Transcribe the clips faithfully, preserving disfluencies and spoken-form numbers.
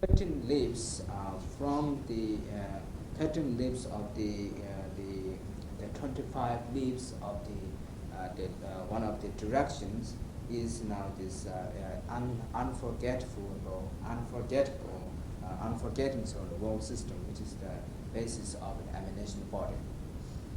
Thirteen leaves uh, from the uh, thirteen leaves of the uh, the the twenty-five leaves of the uh, the uh, one of the directions is now this uh, uh, un- unforgetful or unforgettable uh, unforgetting sort of world system, which is the basis of an emanation body.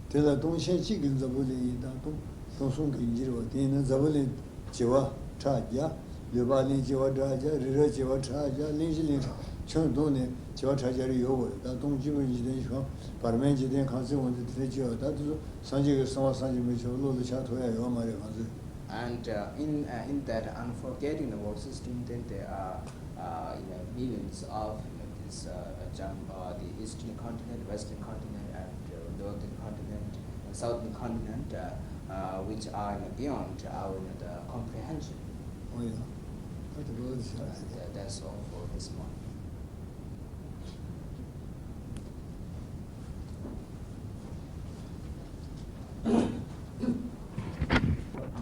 དེ་ལ་སྟོང་ཆེན་གཅིག་གི་འཛམ་བུ་གླིང་ཡིན་དང་སྟོང་སྟོང་གསུམ་གྱིས་འགྱུར་བ་དེ་ཡིན་ན་འཛམ་བུ་གླིང་བྱེ་བ་ཕྲག་བརྒྱ། འདོད་པ་གླིང་བྱེ་བ་ཕྲག་བརྒྱ། རི་རབ་བྱེ་བ་ཕྲག་བརྒྱ། གླིང་བཞི་གླིང་ཕྲག་ཁྱོན་བསྡོམས་ནས་བྱེ་བ་ཕྲག་བརྒྱ་རེ་ཡོད་དགོས་རེད། ད་སྟོང་སྤྱི་བོའི་འཇིག་རྟེན་བྱུང་བར་མའི་འཇིག་རྟེན་ཁང་བརྩེགས་འོང་དུས་དེ་འདྲ་སྐྱེ་བ་ད་དེ་ཚོ་སངས་རྒྱས་ཀྱི་གསང་བ་བསམ་གྱིས་མི་ཁྱབ་པ་བློ་ལ་འཆར་ཐུབ་ཡ་ཡོད་མ་རེད་ང་ཚོས། And uh, in uh, in that unforgetting the world system, then there are uh, you know, millions of you know, this uh, jump, uh, the eastern continent, western continent, and uh, northern continent, and southern continent, uh, uh, which are you know, beyond our you know, the comprehension. Oh, yeah. That's a good. That, that's all for this morning.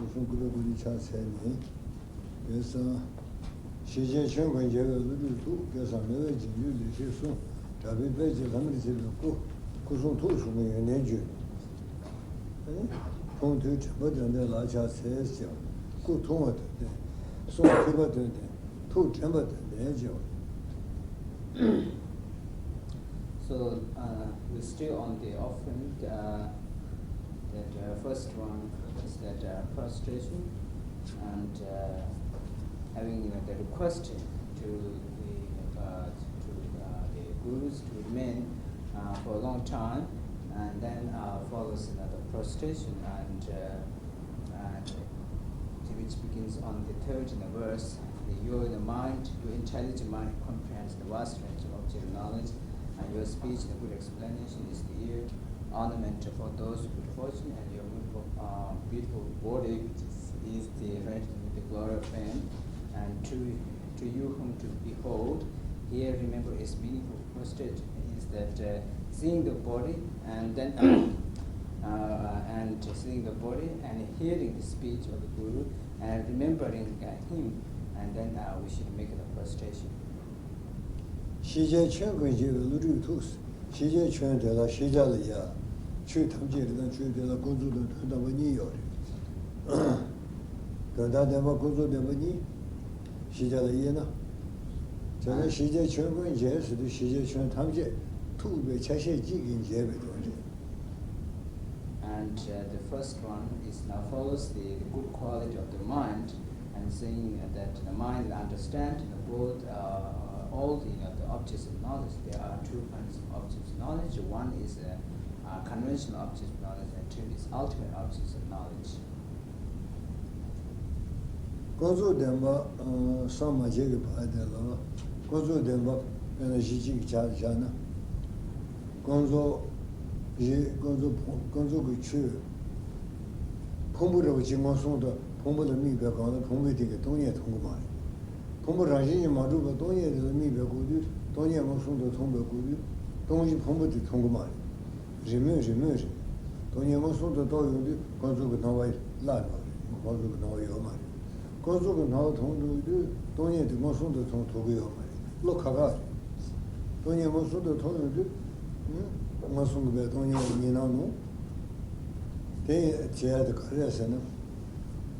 སྐུ་གསུང་ཕྱག་འཚལ་ནས། སྐལ་བཟང་། ཤེས་བྱའི་ཆོས་ཀུན་རྒྱལ་བའི་བློ་གྲོས་ཐུགས། སྐལ་བཟང་མེད་པའི་རྗེས་འཇུག་ལེགས་བཤད་གསུང་། གྲགས་པའི་དཔལ་གྱི་ལྷ་མིར་བརྩེ་བའི་སྐུ། སྐུ་གསུང་ཐུགས་གསུང་གི་ཡོན་ཏན་བརྗོད། ཕུང་མཐུད་དྲན་པ་དོན་ལྡན་ལ་ཕྱག་འཚལ་ཟེར། སྐུ་ཐུང་བ་དོན་ལྡན། གསུང་མཐུད་པ་དོན་ལྡན། ཐུགས་དྲན་པ་དོན་ལྡན་ཟེར། So uh, we're still on the offering. Uh, that uh, first one is that uh, prostration, and uh, having uh, the request to the uh, to uh, the gurus to remain uh, for a long time, and then uh, follows another prostration, and uh, and which begins on the third in the verse. Your the mind, your intelligent mind comprehends the vast range of object knowledge, and your speech, the good explanation, is the ear ornament for those good fortune, and your beautiful, uh, beautiful body, which is, is the range with the glory of fame, and to to you whom to behold, here remember is meaningful postage is that uh, seeing the body and then uh, and seeing the body and hearing the speech of the guru and remembering uh, him, and then uh, we should make the prostration. ཤེས་བྱའི་ཆོས་ཀུན་རྒྱལ་བའི་བློ་གྲོས་ཐུགས། ཤེས་བྱའི་ཆོས་དེ་ལ་ཤེས་བྱ་ལ་ཡ། ཆོས་ཐམས་ཅད་རེད་ད་ཆོས་དེ་ལ་ཀུན་རྫོབ་དང་དོན་དམ་པ་གཉིས་ཡོད་རེད། དོན་དམ་བདེན་པ་ཀུན་རྫོབ་བདེན་པ་གཉིས། ཤེས་བྱ་ལ་དབྱེ་ན། དེ་ནས་ཤེས་བྱའི་ཆོས་ཀུན་རྒྱལ་ཟེར་དུས་ཤེས་བྱའི་ཆོས་ཐམས་ཅད་ཐུག་པའི་ཆ་ཤས་གཅིག་གིས་རྒྱལ་བའི་དོན་རེད། And uh, the first one is now follows the, the good quality of the mind and saying that the mind understand both uh, all the, you know, the objects of knowledge. There are two kinds of objects of knowledge. One is uh, uh, conventional objects of knowledge and two is ultimate objects of knowledge. ཀུན་རྫོབ་བདེན་པ་བསམ་མ་བྱས་ཀྱི་བར་དེ་ལ་ཀུན་རྫོབ་བདེན་པ་དཔེར་ན་གཞི་གཅིག་ཆ་བཞག་ན། ཀུན་རྫོབ་གཞི་ཀུན་རྫོབ་ཕུང་ཀུན་རྫོབ་ཀྱི་ཆོས། ཕུང་པོ་རེད་པ་ཅིག་མངོན་སུམ་དུ་ཕུང་པོ་ལ་དམིགས་པའི་སྒང་ལ་ཕུང་པོའི་སྟེང་གི་སྟོང་ཉིད་མཐོང་གི་མ་རེད། ཕུང་པོ་རང་བཞིན་གྱིས་མ་གྲུབ་པ་སྟོང་ཉིད་དེ་ལ་དམིགས་པའི་སྐབས་དུས་སྟོང་ཉིད་མངོན་སུམ་དུ་མཐོང་པའི་སྐབས་དུས་སྟོང་གཞི་ཕུང་པོ་དེ་མཐོང་གི་མ་རེད། རེས་མོས་རེས་མོས་རེད། སྟོང་ཉིད་མངོན་སུམ་དུ་རྟོགས་ཡོང་དུས་ཀུན་རྫོབ་ཀྱི་སྣང་བ་བརླག་འགྲོ་རེད། ཀུན་རྫོབ་ཀྱི་སྣང་བ་ཡོད་མ་རེད། ཀུན་རྫོབ་ཀྱི་སྣང་བ་མཐོང་འགྲོ་དུས་སྟོང་ཉིད་དེ་མངོན་སུམ་དུ་མཐོང་ཐུབ་ཀྱི་ཡོད་མ་རེད། བློ་ཁ་ཁ་རེད། སྟོང་ཉིད་མངོན་སུམ་དུ་མཐོང་ཡོང་དུས། མངོན་སུམ་གྱི་བའི་སྟོང་ཉིད་ཉིད་སྣང་ནོ། དེ་བྱེད་ཡ་དེ་ག་རེ་རེད་ཟེར་ན།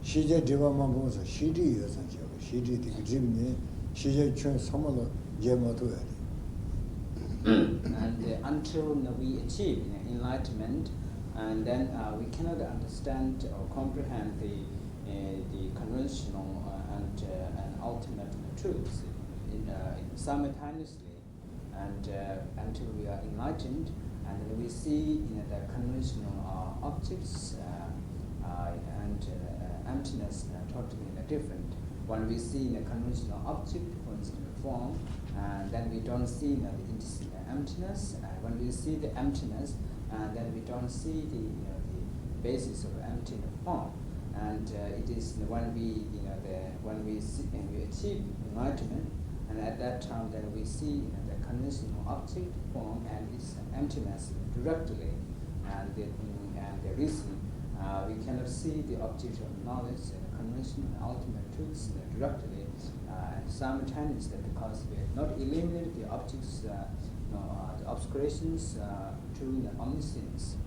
ཤེས་བྱའི་སྒྲིབ་པ་མ་སྤངས་ཙང་ཤེས་སྒྲིབ་ཡོད་ཙང་བྱས་པ་ཤེས་སྒྲིབ་དེ་གི་སྒྲིབ་ནས་ཤེས་བྱའི་ཁྱོན་ཚང་མ་ལ་འཇལ་མ་ཐུབ་ཡ་དེ། And uh, until you know, we achieve you know, enlightenment, and then uh, we cannot understand or comprehend the uh, the conventional uh, and uh, and ultimate truths in, uh, simultaneously. And uh, until we are enlightened, and then we see you know, the conventional uh, objects uh, uh, and uh, emptiness uh, totally you know, different. When we see in a conventional object, for instance, form, and then we don't see you know, the emptiness. And when we see the emptiness, and then we don't see the, you know, the basis of empty form. And uh, it is when we, you know, the, when we see and we achieve enlightenment, and at that time, then we see you know, the conventional object form and its emptiness directly, and the, and the reason uh, we cannot see the object of knowledge and the conventional and ultimate truths directly. uh, and simultaneously, because we not eliminate the objects, uh, no, uh, the obscurations uh, to the omniscience.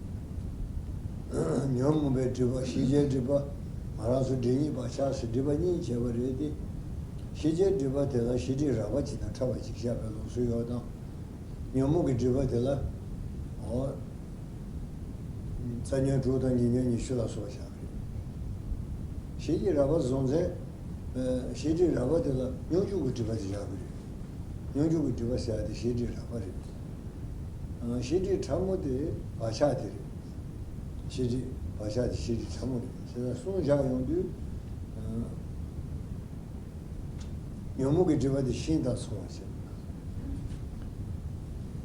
ཉོན་མོངས་པའི་སྒྲིབ་པ་ཤེས་བྱའི་སྒྲིབ་པ། ང་རང་ཚོ་སྒྲིབ་གཉིས་པ་ཆགས་སུ་སྒྲིབ་པ་གཉིས་བྱས་པ་རེད་དེ། ཤེས་བྱའི་སྒྲིབ་པ་དེ་ལ་ཤེས་སྒྲིབ་རགས་པ་གཅིག་དང་ཕྲ་བ་གཅིག་བཞག་པའི་ལུགས་སྲོལ་ཡོད་དང་། ཉོན་མོངས་ཀྱི་སྒྲིབ་པ་དེ་ལ་འོ། རྩ་ཉོན་དྲུག་དང་ཉེ་ཉོན་ཉི་ཤུ་ལ་སོགས་བཞག་པ་རེད། ཤེས་སྒྲིབ་རགས་པ་བཟུང་ཚེ། ཤེས་སྒྲིབ་རགས་པ་དེ་ལ་སྙོམས་འཇུག་གི་སྒྲིབ་པ་དེ་བཞག་གི་རེད། སྙོམས་འཇུག་གི་སྒྲིབ་པ་ཟེར་ཡ་དེ་ཤེས་སྒྲིབ་རགས་པ་རེད། ཤེས་སྒྲིབ་ཕྲ་མོ་དེ་བག་ཆགས་དེ་རེད། ཤེས་སྒྲིབ་བག་ཆགས་དེ་ཤེས་སྒྲིབ་ཕྲ་མོ་རེད། བྱས་ཙང་གསུམ་བཞག་ཡོང་དུས། ཉོན་མོངས་ཀྱི་སྒྲིབ་པ་དེ་ཤིང་དང་མཚུངས་པར་བྱས།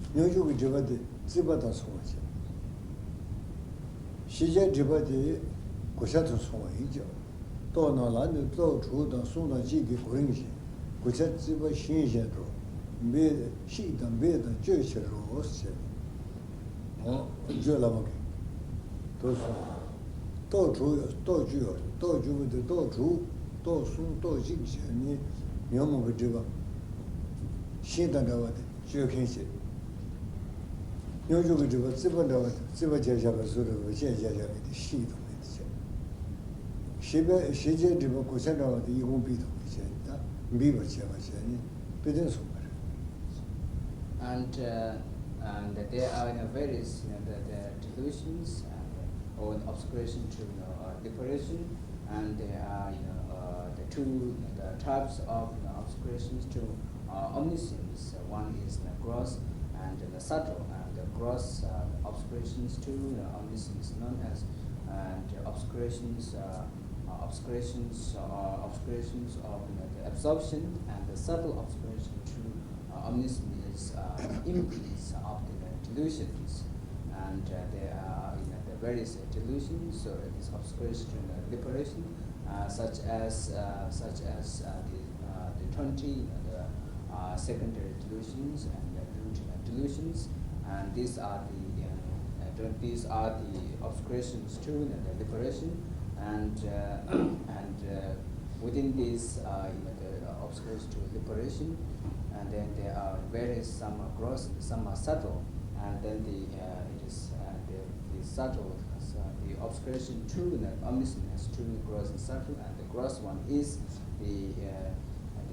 སྙོམས་འཇུག་གི་སྒྲིབ་པ་དེ་རྩིག་པ་དང་མཚུངས་པར་བྱས། ཤེས་བྱའི་སྒྲིབ་པ་དེ་གོ་ཆ་དང་མཚུངས་པ་ཡིན་ཀྱང་། རྟོག་རྣམས་ལ་ནི་རྟོག་དྲུག་དང་གསུམ་དང་གཅིག་གི་གོ་རིམ་བཞིན། གོ་ཆ་རྩིག་པ་ཤིང་བཞིན་དུ། འབད་ཤིག་དང་འབད་དང་གཅོད་བྱེད་རོ་ཞེས། འོ། བརྗོད་བླ་མ་གིས། དུ་གསུངས། རྟོག་དྲུག་ཡོད། རྟོག་བཅུ་ཡོད། རྟོག་བཅུ་པོ་དེ་རྟོག་དྲུག་རྟོག་གསུམ་རྟོག་གཅིག་བྱས་ནས་ཉོན་མོངས་པའི་སྒྲིབ་པ། ཤིང་དང་འདྲ་བ་དེ་གཅོད་མཁན་བྱེད། སྙོམས་འཇུག་གི་སྒྲིབ་པ་རྩིག་པ་འདྲ་བ་དེ་རྩིག་པ་བརྒྱབ་བཞག་པའི་བཟོ་འདྲ་བའི་དཔྱད་བརྒྱབ་བཞག་མཁན་དེ་ཤིང་དང་མེ་དེ་བྱེད། ཤེས་པའི་ཤེས་བྱའི་སྒྲིབ་པ་གོ་ཆ་འདྲ་བ་དེ་ཨི་ཁུང་པི་དང་མེ་བྱས་ནས་ད་འབིགས་པར་བྱེད་པ་བྱས་ནས་དཔེ་དོན་གསུངས་པ་རེད། And, uh, and there are, you know, various, you know, the, the delusions and, uh, or an obscuration to, you know, uh, liberation, and there are, you know, uh, the two, you know, the types of, you know, obscurations to uh, omniscience. One is, you know, gross and, you know, subtle, and the gross uh, obscurations to, you know, omniscience known as and obscurations, uh, uh, obscurations, uh, obscurations of, you know, the absorption, and the subtle obscuration to uh, omniscience is uh, imprints of the delusions. And uh, there are, you know, the various delusions, so it is obscuration to, you know, liberation, uh, such as uh, such as uh, the uh, the twenty, you know, the uh, secondary delusions and the root, uh, delusions, and these are the uh, uh, these are the obscurations to, you know, the liberation, and uh, and uh, within these, uh, you know, the uh, obscures to liberation, and then there are various, some are gross and some are subtle, and then the uh, it is uh, the, the subtle, uh, the obscuration to the omniscience has two, gross and subtle, and the gross one is the uh,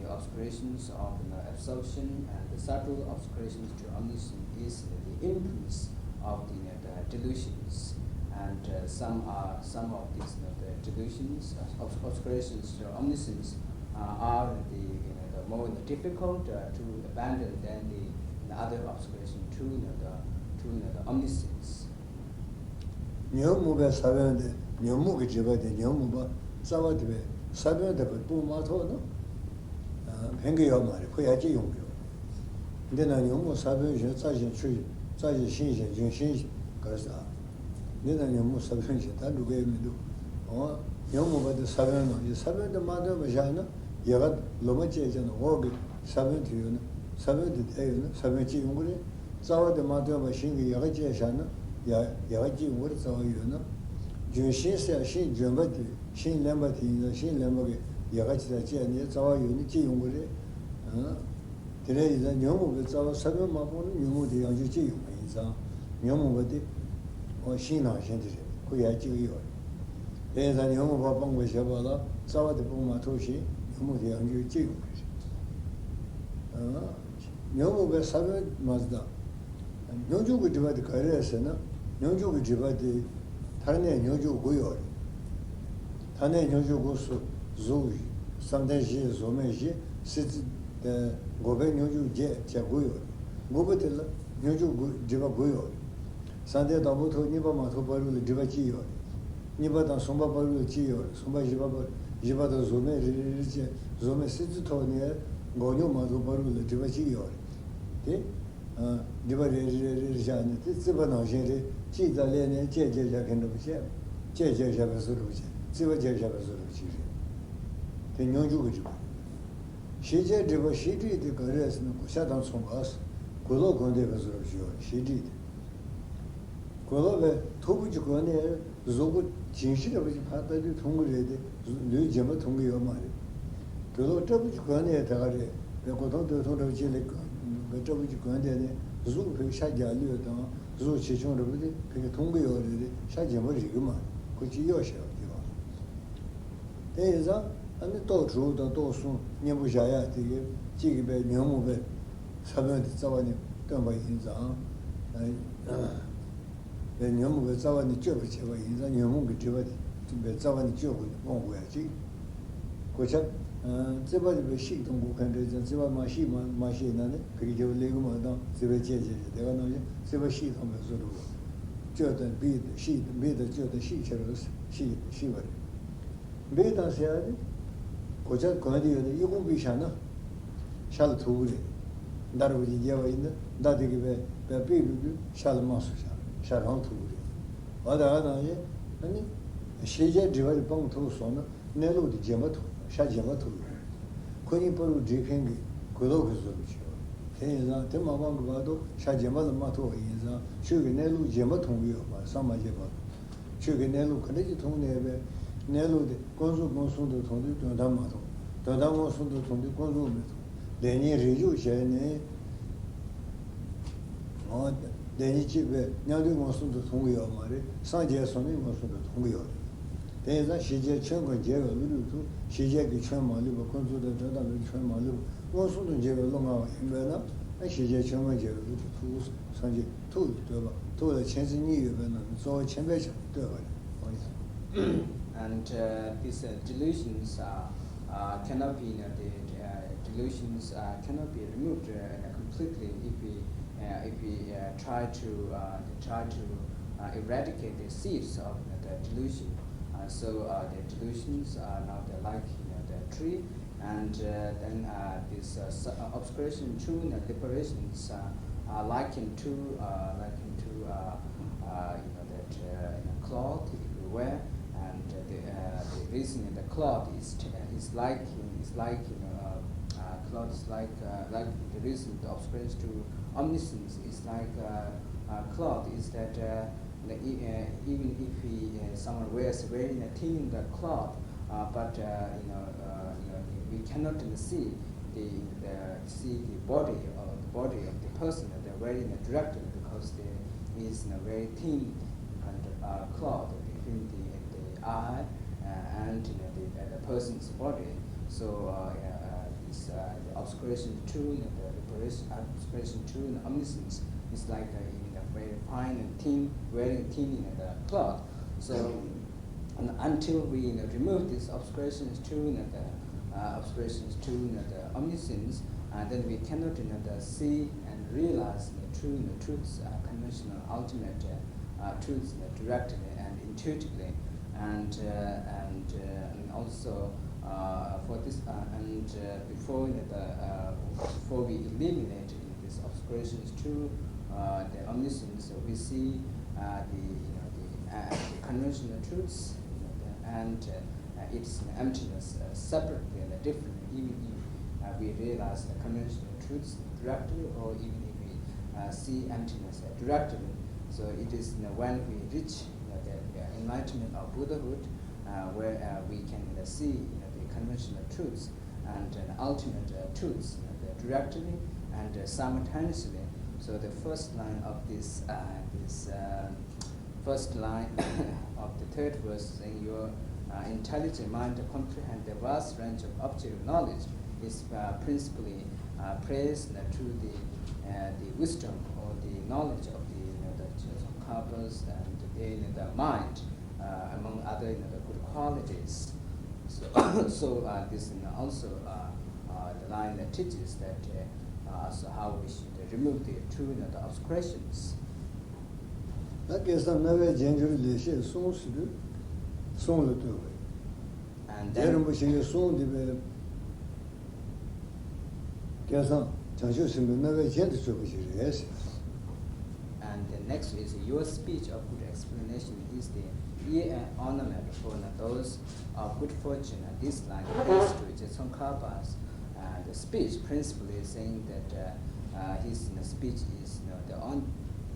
the obscurations of, you know, absorption, and the subtle obscurations to omniscience is the imprints of the, you know, the delusions. And uh, some are some of these, you know, the delusions, uh, obs- obscurations to omniscience uh, are the, you know, the more difficult uh, to abandon than the, the other obscuration to, you know, the to, you know, the omniscience. ཉོན་མོངས་པའི་ས་བོན་དེ། ཉོན་མོངས་ཀྱི་སྒྲིབ་པ་དེ། ཉོན་མོངས་པ་རྩ་བ་དེ་བས་ས་བོན་དེ་བས་སྤུངས་མ་ཐོགས་ན། ཕན་གྱི་ཡོད་མ་རེད། ཁོ་ཡར་སྐྱེ་ཡོང་གི་ཡོད། འདི་ན་ཉོན་མོངས་ས་བོན་བཞིན། རྩྭ་བཞིན་ཆུ་བཞིན། རྩྭ་བཞིན་ཤིང་བཞིན་ལྗོན་ཤིང་བཞིན་ག་རེ་ཟ། འདི་ན་ཉོན་མོངས་ས་བོན་བཞིན་ད་འགྲོ་གི་མི་འདུག་འོ། ཉོན་མོངས་པ་དེ་ས་བོན་ནང་བཞིན། ས་བོན་དེ་མ་བཏོན་པ་བཞག་ན། ཡལ་ག་ལོ་མ་སྐྱེས་བྱས་ན་འོག་གི་ས་བོན་དེ་ཡོད་ན། ས་བོན་དེ་བསྡད་ཡོད་ན་ས་བོན་སྐྱེ་ཡོང་གི་རེད། རྩ་བ་དེ་མ་བཏོན་པར་ཤིང་གི་ཡལ་ག་སྐྱེས་བཞག་ན། ཡ་ཡལ་ག་སྐྱེ་ཡོང་གི་རེད། རྩ་བ་ཡོད་ན། ལྗོན་ཤིང་ཟེར་ཡ་ཤིང་ལྗོན་པ་དེ། ཤིང་ལེན་པ་དེ་ཡིན་ཙང་ཤིང་ལེན་པ་གི་ཡལ་ག་ཅིག་དང་བཅས་ནས་རྩ་བ་ཡོད་ན་སྐྱེ་ཡོང་གི་རེད། ཨང་། དེ་འདྲ་ཡིན་ཙང་ཉོན་མོངས་པའི་རྩ་བ་ས་བོན་མ་སྤུངས་ན་ཉོན་མོངས་དེ་ཡང་བསྐྱར་སྐྱེ་ཡོང་བ་ཡིན་ཙང་། ཉོན་མོངས་པ་དེ་ཨོ་ཤིང་ནང་བཞིན་དེ་རེད། ཁོ་ཡར་སྐྱེ་གི་ཡོད་རེད། དེ་ཡིན་ཙང་ཉོན་མོངས་པ་སྤངས་པར་བྱེད་པ་ལ་རྩ་བ་དེ་སྤུངས་མ་ཐུབ་ཞིང་ཉོན་མོངས་དེ་ཡང་བསྐྱར་སྐྱེ་ཡོང་གི་རེད། ཨང་། ཉོན་མོངས་པའི་ས་བོན་མ་ཟད། སྙོམས་འཇུག་གི་སྒྲིབ་པ་དེ་ག་རེ་རེད་ཟེར་ན། སྙོམས་འཇུག་གི་སྒྲིབ་པ་དེ་མཐར་གནས་སྙོམས་འཇུག་དགུ་ཡོད་རེད། མཐར་གནས་སྙོམས་འཇུག་དགུ་སོ། གཟུགས་བཞི། བསམ་གཏན་བཞི། གཟུགས་མེད་བཞི། སྲིད་རྩེ། འགོག་པའི་སྙོམས་འཇུག་བརྒྱད་བཅས་དགུ་ཡོད་རེད། དགུ་པོ་དེ་ལ་སྙོམས་འཇུག་དགུ་སྒྲིབ་པ་དགུ་ཡོད་རེད། བསམ་གཏན་དང་པོ་ཐོག་གཉིས་པ་མ་ཐོབ་བར་དུ་ལ་སྒྲིབ་པ་གཅིག་ཡོད་རེད། གཉིས་པ་དང་གསུམ་པ་བར་དུ་ལ་གཅིག་ཡོད་རེད། གསུམ་པ་བཞི་པ་བར་བཞི་པ་དང་གཟུགས་མེད་རེ་རེ་རེ་བཅས་གཟུགས་མེད་སྲིད་རྩེ་ཐོག་ནས་འགོག་སྙོམས་མ་ཐོབ་བར་དུ་ལ་སྒྲིབ་པ་གཅིག་ཡོད་རེད། དེ། སྒྲིབ་པ་རེ་རེ་རེ་རེ་བཞག་ནས་དེ་རྩིག་པ་ནང་བཞིན་རེད། གཅིག་དང་ལས་ནས་བཅས་བཅས་བཞག་མཁན་འདྲ་པོ་བྱས། བཅས་བཅས་བཞག་པའི་བཟོ་འདྲ་པོ་བྱས། རྩིག་པ་བཅས་བཞག་པའི་བཟོ་འདྲ་པོ་ཅིག་རེད། དེ་སྙོམས་འཇུག་གི་སྒྲིབ་པ་རེད། ཤེས་བྱའི་སྒྲིབ་པ་ཤེས་སྒྲིབ་དེ་ག་རེ་རེད་ཟེར་ན་གོ་ཆ་དང་མཚུངས་པ། གོས་ལོག་གོན་བསྡད་པའི་བཟོ་འདྲ་པོ་ཅིག་ཡོད་རེད། ཤེས་སྒྲིབ་དེ། གོས་ལོག་པས་མཐུག་པོ་ཅིག་གོན་ནས་གཟུགས་པོ་བྱིངས་ཤིག་འདྲ་པོ་ཅིག་ཕར་ལྟ་དུས་མཐོང་གི་རེད་དེ། ལུས་རྗེན་པ་མཐོང་གི་ཡོད་མ་རེད། དུག་ལོག་སྐྲ་བོ་ཅིག་གོན་ནས་དེ་ག་རེད། བའི་གོ་ཐོང་དོ་ཐོང་འདྲ་བོ་ཅིག་ལས་གོན་པའི་སྐྲ་བོ་ཅིག་གོན་བསྡད་ནས་གཟུགས་ཕ་གི་ཤ་རྒྱགས་ལོས་དང་གཟུགས་ཆེ་ཆུང་འདྲ་བོ་དེ་ཕ་གི་མཐོང་གི་ཡོད་རེད་དེ། ཤ་རྗེན་པ་རིག་གི་མ་རེད། ཁོ་ཅིག་གཡོ་བྱས་པ་དེ་བ། དེ་ཡིན་ཙང་ཨ་ནི་ལྟོ་དྲུག་དང་ལྟོ་གསུམ་མཉམ་པོ་བཞག་ཡག་དེ་གི་གཅིག་གི་བའི་ཉོན་མོངས་པའི་ས་བོན་དེ་རྩ་བ་ནས་བཏོན་པ་ཡིན་ཙང་། ཨ། པའི་ཉོན་མོངས་པའི་རྩ་བ་ནས་གཅོད་པར་བྱེད་པ་ཡིན་ཙང་ཉོན་མོངས་ཀྱི་སྒྲིབ་པ་དེ་པའི་རྩ་བ་ནས་གཅོད་དགོས་ནས་སྤོང་དགོས་ཡ་གཅིག་གོ་ཆ། རྩིས་པ་དེ་པའི་ཤིག་གཏོང་དགོས་མཁན་རེད་ཙང་རྩིས་པ་མ་ཤིག་མ་མ་ཤེས་ན་ནི་ཕ་གི་རྒྱབ་ལས་ཀྱི་མ་བཏང་རྩིས་པའི་དཔྱད་བྱས་ཏེ་དེ་ག་ནང་བཞིན་རྩིས་པ་ཤིག་གཏོང་བའི་བཟོ་འདྲ་བོ། གཅོད་དང་འབིད་དང་ཤིག་འབིད་དང་གཅོད་དང་ཤིག་བྱེད་རོགས་ཤིག་ཤིག་པ་རེད། འབིད་དང་ཟེར་ཡ་དེ། གོ་ཆ་གོན་དེ་ཡོད་ན་ཨི་ཁུང་འབིད་བཞག་ན། ཤ་ལ་ཐུག་གི་རེད། མདའ་རུ་ཅིག་བརྒྱབ་པ་ཡིན་ན་མདའ་དེ་གི་བས་བས་པིག་འགྲོ་དུས་ཤ་ལ་རྨ་སོ་ཤ་ཤ་རང་ཐུག་གི་རེད། འོ་ད་ག་ནང་བཞིན་ཨ་ནི། ཤེས་བྱའི་སྒྲིབ་པ་དེ་སྤང་ཐུབ་སོང་ན་གནས་ལུགས་དེ་རྗེན་པ་ཐུག་ཤ་རྗེན་པ་ཐུག་གི་རེད། ཁོ་གཉིས་བར་དུ་སྒྲིག་མཁན་གྱི་གོས་ལོག་གི་བཟོ་འདྲ་བྱས་པ་རེད། དེ་ཡིན་ཙང་དེ་མ་སྤང་གི་བར་དུ་ཤ་རྗེན་པ་ལ་མ་ཐུག་པ་ཡིན་ཙང་ཆོས་ཀྱི་གནས་ལུགས་རྗེན་པ་མཐོང་གི་ཡོད་པ་བསམ་མ་བྱས་བར་དུ། ཆོས་ཀྱི་གནས་ལུགས་ག་འདྲ་ཅིག་མཐོང་ནས་པས། གནས་ལུགས་དེ་ཀུན་རྫོབ་མངོན་སུམ་དུ་མཐོང་དུས་དོན་དམ་མ་མཐོང་། དོན་དམ་མངོན་སུམ་དུ་མཐོང་དུས་ཀུན་རྫོབ་མི་མཐོང་། བདེན་གཉིས་རིགས་འཇུག་བྱས་ནས། འོ། བདེན་གཉིས་གཅིག་པས་མཉམ་དུ་མངོན་སུམ་དུ་མཐོང་གི་ཡོད་མ་རེད། སངས་རྒྱས་སོང་ནས་མངོན་སུམ་དུ་མཐོང་གི་ཡོད་རེད། དེ་ཡིན་ཙང་ཤེས་བྱའི་ཆོས་མགོན་རྒྱལ་བའི་བློ་གྲོས་དུ་ཤེས་བྱ་གི་ཆོས་མ་ལུས་པ་ཀུན་རྫོབ་དང་དོན་དམ་པའི་ཆོས་མ་ལུས་པ་མངོན་སུམ་དུ་མཇལ་བའི་བློ་མངའ་བ་ཡིན་པས་ན་ཤེས་བྱའི་ཆོས་མགོན་རྒྱལ་བའི་བློ་གྲོས་ཐུགས་སངས་རྒྱས། ཐུགས་ལ་བསྟོད་པ། ཐུགས་ལ་མཁྱེན་བརྩེ་གཉིས་ཡོད་པའི་ནང་ནས་གཙོ་བོ་མཁྱེན་པའི་ཆ་ནས་བསྟོད་པ་རེད། ཨོ་ཡ། And uh, these uh, delusions uh, uh, cannot be, you know, the uh, delusions uh, cannot be removed uh, completely if we uh, if we uh, try to uh, try to uh, eradicate the seeds of the delusion. Uh, so uh, the delusions are now the like, you know, the tree, and uh, then uh, this uh, su- uh, obscuration to the liberations uh, are likened to uh, likened to uh, uh, you know, that uh, you know, cloth everywhere, and uh, the, uh, the reason the cloth is t- uh, is like is like, you know, uh, uh, cloth is like uh, like the reason the obscuration to omniscience is like uh, uh, cloth is that uh, the, e- uh, even if he uh, someone wears very thin the cloth, uh, but uh, you know, uh, you know, we cannot see the, the see the body or the body of the person that they're wearing it directly because there is a very thin kind of uh, cloth between the, the eye uh, and you know, the, uh, the person's body. So uh, uh, this uh, the obscuration to you know, the liberation, obscuration to you know, omniscience is like uh, in a very fine and thin, very thin in the cloth. So and until we you know, remove these obscurations to you know, the uh, obscurations to you know, the omniscience, uh, then we cannot you know, the see and realize the true you know, truths, uh, conventional ultimate uh, uh, truths you know, directly and intuitively. And uh, and uh, and also uh, for this uh, and uh, before you know, the uh, before we eliminate you know, these obscurations to uh, the omniscience, we see uh, the you know the, uh, the conventional truths you know, the, and uh, its emptiness uh, separately and differently, even if uh, we realize the conventional truths directly or even if we uh, see emptiness uh, directly. So it is you know, when we reach you know, the, the enlightenment of Buddhahood uh, where uh, we can uh, see you know, the conventional truths and uh, ultimate uh, truths uh, directly and uh, simultaneously. So the first line of this uh, this uh, first line of the third verse saying, "Your uh, intelligent mind comprehend the vast range of objective knowledge is uh, principally uh, praised uh, to the uh, the wisdom or the knowledge of the you know, the Tsongkhapes and the, the mind uh, among other you know, the good qualities." So, so uh, this you know, also uh, uh, the line that teaches that uh, uh, so how we should remove the two you know, the obscurations. ད་སྐལ་བཟང་རྣ་བའི་རྒྱན་གྱུར་ལེགས་བཤད་གསུང་ཟེར་དུས་གསུང་ལ་ལྟོས་པས། And རྒྱལ་རིན་པོ་ཆེ་གི་གསུང་འདི་པའི་སྐལ་བཟང་བྱང་ཆུབ་སེམས་དཔའི་རྣ་བའི་རྒྱན་དུ་གྱུར་པ་ཞིག་རེད། And the next is your speech of good explanation is the ear and ornament for those of good fortune. And this line is to Tsongkhapa. Uh, the speech principally is saying that uh, uh, his you know, speech is you know, the on,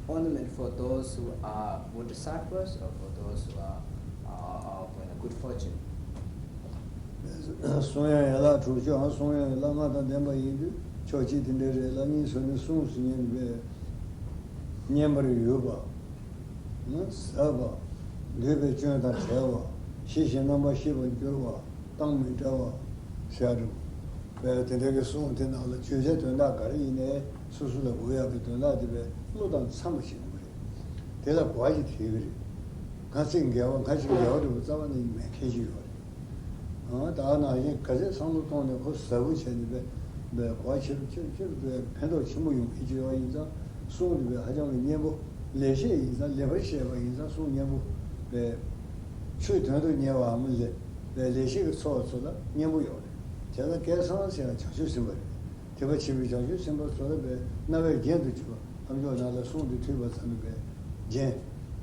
ornament for those who are bodhisattvas or for those who are uh, of you know, good fortune. གསུང་ཡང་ཡན་ལག་དྲུག་ཅུའང་གསུང་ཡང་ཡན་ལག་ལྔ་དང་ལྡན་པ་ཡིན་དུས་ཕྱོགས་གཅིག་དེ་འདྲའི་རེད་ལ། གཉིས་སུ་ནི་གསུངས་སུ་ཉན་པས། བསྙེན་པར་ཡོད་པ། ཟབ་པ། འདོད་པའི་སྐྱོན་དང་བྲལ་བ། ཤེས་བཞིན་རྣམ་པར་ཤེས་པར་འགྱུར་བ། གཏམ་མི་འདྲ་བ། ཟེར་ཡ་འདུག་པས་དེ་འདྲ་གི་གསུང་དེ་ནང་ལ་བརྗོད་བྱའི་དོན་དག་ག་རེ་ཡིན་ནའི་སོ་སོ་ལ་དགོས་ཡག་གི་དོན་དག་དེ་བས་བློ་དང་འཚམས་པ་ཞིག་དགོས་རེད། དེ་ལ་གོ་བ་ཞིག་ཐེབས་ཀྱི་རེད། ཁ་ཚིག་འགལ་བ་ཁ་ཅིག་འགལ་བ་འདྲ་པོ་རྩ་བ་ནས་མེད་མཁན་ཞིག་ཡོད་རེད། ཨང་། ད་ནང་བཞིན་ག་ཚད་བསམ་བློ་གཏོང་ནས་ཁོ་ཟབ་པོ་བྱས་ནས་པས་པས་གོ་བ་ཆེ་རུ་ཆེ་རུ་ཆེ་རུ་པས་ཕན་ཐོགས་ཆེན་པོ་ཡོང་མཁན་ཅིག་ཡོད་པ་ཡིན་ཙང་། གསུང་དེ་པས་ཧ་ཅང་གི་སྙན་པོ། ལེགས་བཤད་ཡིན་ཙང་ལེགས་པར་བཤད་པ་ཡིན་ཙང་གསུང་སྙན་པོ། པས་ཆོས་དོན་དུ་གཉེར་བའམ་ལེགས་པས་ལེགས་བཤད་ཀྱི་འཚོ་བ་ཚོ་ལ་སྙན་པོ་ཡོད་རེད། བྱས་ཙང་སྐལ་བཟང་ཟེར་ཡང་བྱང་ཆུབ་སེམས་དཔའ་རེད། ཐེག་པ་ཆེན་པོའི་བྱང་ཆུབ་སེམས་དཔའ་ཚོ་ལ་པས་རྣ་བའི་རྒྱན་དུ་གྱུར་པ། ཨ་མཆོག་ནང་ལ་གསུང་དེ་ཐོས་པ་ཙམ་པས་རྒྱན།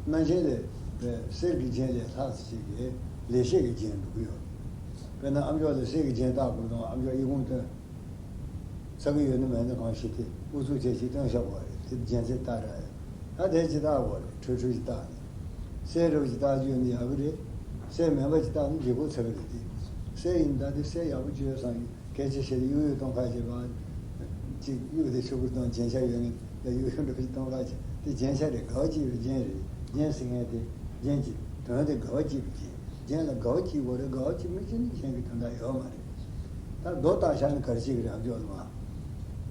སྣ་རྒྱན་ལས་པས་གསེར་གྱི་རྒྱན་ལས་ལྷག་ཅིག་གིས་ལེགས་བཤད་ཀྱི་རྒྱན་འདུག་གི་ཡོད། དཔེར་ན་ཨ་མཆོག་ལ་གསེར་གྱི་རྒྱན་བཏགས་དགོས་དང་ཨ་མཆོག་ཨི་ཁུང་སྟོན་ཚ་གི་ཡོད་ན་མེད་ན་གང་ཞིག་དེ་ཨུ་ཚུགས་བྱས་ཅིག་སྟོན་བཞག་པ་རེད། དེ་རྒྱན་ཆས་བཏགས་ར་ཡ། ད་དེ་ཅི་བཏགས་དགོས་རེད། ཁྲོས་ཁྲོས་ཅིག་བཏགས་ནས། གསེར་རོ་ཅིག་བཏགས་རྒྱུ་ནི་ཡག་གི་རེད། གསེར་མེད་པ་ཅིག་བཏགས་ན་ལྗིད་ཁོག་ཚ་གི་རེད་དེ། གསེར་ཡིན་ད་དེ་གསེར་ཡག་པོ་ཅིག་ཡོད་བསམ་གི་སྐད་ཆ་བཤད་དེ་གཡུག་གཡུག་གཏོང་ཁ་བྱེད་པ། གཅིག་གཡུག་དེ་ཆུ་བུར་གཏོང་རྒྱན་ཆ་ཡོད་ངེས་ལ་གཡུག་གཡུག་འགྲོ་གི་གཏོང་ཁ་བྱེད་དེ་རྒྱན་ཆ་རེད། དགའ་བ་སྐྱེད་པའི་རྒྱན་རེད། རྒྱན་ཟེར་མཁན་དེ་རྒྱན་གྱི་དོན་དེ་དགའ་བ་སྐྱེད་པའི་རྒྱན། རྒྱན་ལ་དགའ་བ་སྐྱེད་དགོས་རེད། དགའ་བ་སྐྱེད་མི་སྐྱེད་ནི་གཞན་གྱི་དོན་དག་ཡོད་མ་རེད། ད་རྡོ་བཏགས་བཞག་ནི་ག་རེ་བྱེད་ཀྱི་རེད། ཨ་མཆོག་ལ་མ་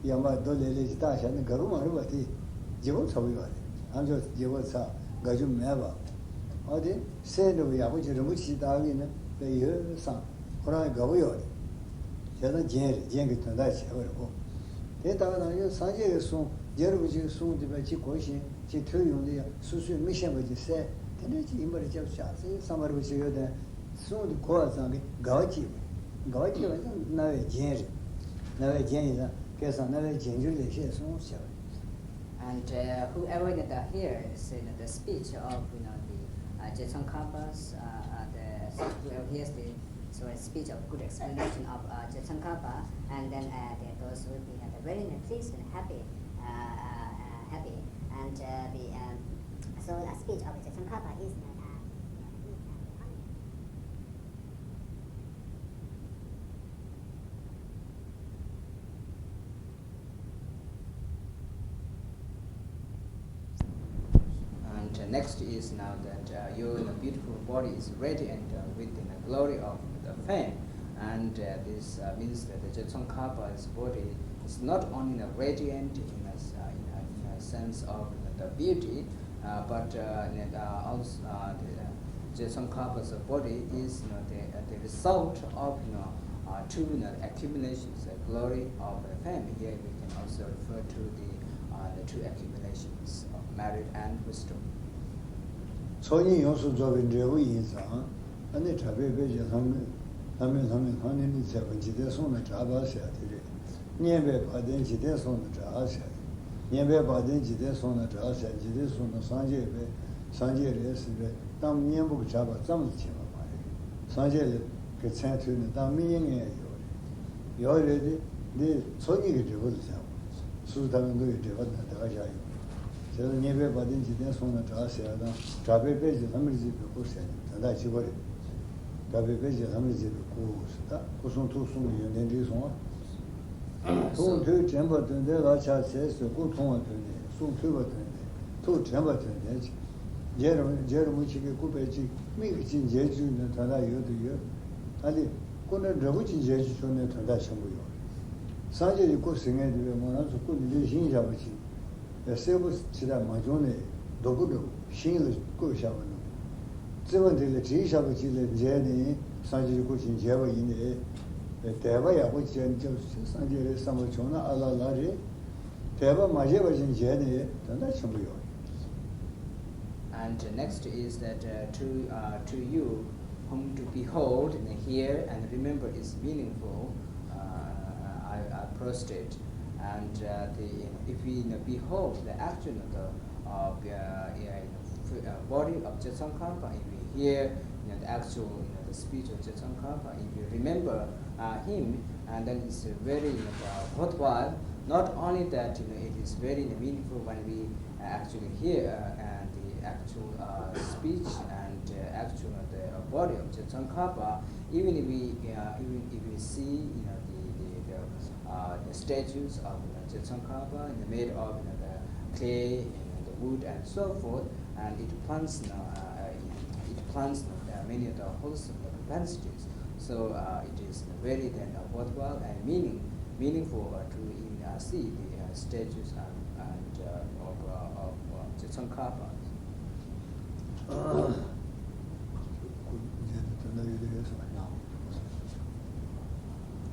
ཡང་པ་རྡོ་ལེབ་ལེབ་ཅིག་བཏགས་བཞག་ནི་དགའ་པོ་མ་རེད་པ། དེ་ལྗིད་ཁོག་ཚ་པོ་ཡོད་རེད། ཨ་མཆོག་ལྗིད་ཁོག་ཚ་དགའ་རྒྱུ་མེད་པ། ཨ་དེ་གསེར་འདྲ་པོ་ཡག་པོ་ཅིག་རིན་པོ་ཆེ་བཏགས་ཀྱི་ན་དཔེ་ཡོད་བསམ། ཁོ་རང་དགའ་པོ་ཡོད་རེད། བྱས་ཙང་རྒྱན་རེད། རྒྱན་གྱི་དོན་དག་བྱས་པ་རེད་གོ། དེ་ལྟ་བུ་ན་ཡང་སངས་རྒྱས་ཀྱི་གསུང་རྒྱལ་རིན་པོ་ཆེའི་གསུང་དེ་བས་ཅིག་གོ་ཞིང་ཅིག་ཐོས་ཡོང་དུས་ཡང་སོ་སོས་མི་ཤེས་པ་ཅིག་གསལ་དེ་འདྲ་ཅིག་ཡིན་པ་རེད། སྐྱབས་སུ་བཅགས་ཟེར་བསམ་པ་རིན་པོ་ཆེ་ཡོད་དེ། གསུང་དེ་གོ་བ་ཙམ་གྱིས་དགའ་བ་སྐྱེས་པ་རེད། དགའ་བ་སྐྱེས་པ་ཡིན་ཙང་རྣ་བའི་རྒྱན་རེད། རྣ་བའི་རྒྱན་ཡིན་ཙང་སྐལ་བཟང་རྣ་བའི་རྒྱན་གྱུར་ལེགས་བཤད་གསུངས་བྱས་པ་རེད། And uh, whoever that hears, you know, the speech of, you know, the uh, Jetson Kapa's, uh, uh, the whoever hears the so a speech of good explanation of uh, Jetson Kapa, and then uh, the, those will be uh, very pleased and happy, uh, uh, uh, happy. And uh, the um, so a speech of Jetson Kapa is uh, And uh, next is now that uh, your beautiful body is radiant uh, with the glory of the fame. And uh, this uh, means that the Jetson Kappa's body is not only the radiant in a, uh, in a, in a sense of the beauty, uh, but uh, and, uh, also uh, the, uh, Jetson Kappa's body is you know, the, uh, the result of you know, uh, two you know, accumulations, the glory of the fame. Here we can also refer to the, uh, the two accumulations of merit and wisdom. ཚོགས་གཉིས་ཡོངས་སུ་རྫོགས་པའི་འབྲས་བུ་ཡིན་ཙང་། ཨ་ནི་གྲགས་པའི་དཔེ་གྱིས་ལྷ་མོ་ལྷ་མོ་ལྷ་མོ་ལྷ་ནི་ནི་ཚེ་བ་འཇིག་རྟེན་སོང་ན་གྲགས་པ་ཟེར་ཡ་དེ་རེད། སྙན་པའི་བ་དན་འཇིག་རྟེན་སོང་ན་གྲགས་ཟེར། སྙན་པའི་བ་དན་འཇིག་རྟེན་སོང་ན་གྲགས་ཟེར། འཇིག་རྟེན་སོང་ན་སངས་རྒྱས་པས་སངས་རྒྱས་རེད་ཟེར་བའི་གཏམ་སྙན་པོ་གི་གྲགས་པ་ཙམ་ལ་བྱེད་པ་མ་རེད། སངས་རྒྱས་ལ་གི་མཚན་ཐོས་ནས་གཏམ་མི་སྙན་ངེས་ཡོད་རེད། ཡོད་རེད་དེ། འདི་ཚོགས་གཉིས་ཀྱི་འབྲས་བུ་ལ་བྱ་བ། སོ་སོ་ཐར་པའི་མདོ་ཡི་འགྲེལ་པ་ན་དེ་ག་བཞག་ཡོད་རེད། དེ་ལ་སྙན་པའི་བ་དན་འཇིག་རྟེན་སོང་ན་གྲགས་ཟེར་བ་དང་གྲགས་པའི་དཔལ་གྱིས་ལྷ་མིར་མཛད་པའི་སྐུ་ཟེར་ནས་དོན་དག་གཅིག་པ་རེད། གྲགས་པའི་དཔལ་གྱིས་ལྷ་མིར་མཛད་པའི་སྐུ་ཟེར་ད་སྐུ་གསུང་ཐུགས་གསུམ་གྱི་ཡོན་ཏན་འགྲིག་སོང་བ། ཐུགས་མཐུས་དྲན་པ་དོན་ལྡན་ལ་ཕྱག་འཚལ་ཟེར། སྐུ་མཐོང་བ་དོན་ལྡན། གསུང་ཐོས་པ་དོན་ལྡན། ཐུགས་དྲན་པ་དོན་ལྡན་ཅིག་རྗེ་རིན་རྗེ་རིན་པོ་ཆེ་གི་སྐུ་དཔེ་གཅིག་མིག་གིས་གཅིག་མཇལ་བཅུག་ནས་དོན་དག་ཡོད་དུ་ཡོད། ཨ་ལི། སྐུ་འདྲ་འདྲ་པོ་གཅིག་མཇལ་བཅུག་ཆོག་ནས་དོན་དག་ཆེན་པོ་ཡོད་རེད། སངས་རྒྱས་ཀྱི་སྐུ་ཟེར་མཁན་དེ་བས་ང་རང་ཚོ་སྐུ་འདི་འདྲའི་ཤིང་བཞག་པ་ཅིག་བས་སེར་པོ་ཇི་ལྟར་མ་བྱུང་ནས་རྡོ་སྐུ་འདྲ་པོ་ཤིང་ལ་བརྐོས་བཞག་པ་ནང་། བརྩེ་བ་འདི་ལ་བྲིས་བཞག་པ་ཅིག་ལ་མཇལ་ནས་སངས་རྒྱས་ཀྱི་སྐུ་ཞིག་མཇལ་བ་ཡིན་ནས། དད་པ་ཡག་པོ་བྱས་ནས་སྐྱབས་སུ་མཆི། སངས་རྒྱས་རེད་བསམ་པ་བྱུང་ན་ཨ་ལ་ལ་རེད། དད་པ་མ་བྱས་པ་ཅིག་མཇལ་ནས་དོན་དག་ཆེན་པོ་ཡོད་རེད། And next is that uh, to, uh, to you whom to behold and hear and remember is meaningful, uh, I, I prostate. And uh, the, if we you know, behold the actual you know, the, uh, uh, yeah, you know, f- uh, body of Jetson Kapa, if we hear you know, the actual you know, the speech of Jetson Kapa, if we remember uh, him, and then it's very you know, uh, worthwhile. Not only that, you know, it is very you know, meaningful when we uh, actually hear uh, and the actual uh, speech and uh, actual, you know, the uh, body of Je Tsongkhapa, even if we, uh, even if we see, you know, the, the, the, uh, the statues of, you know, Je Tsongkhapa, you know, made of, you know, the clay, you know, the wood and so forth, and it plants, you know, uh, uh, it plants, you know, uh, many of the wholesome propensities. So uh, it is very then uh, worthwhile and meaning meaningful uh, to in, uh, see the uh, statues and, and uh, of, uh, of uh, Je Tsongkhapa.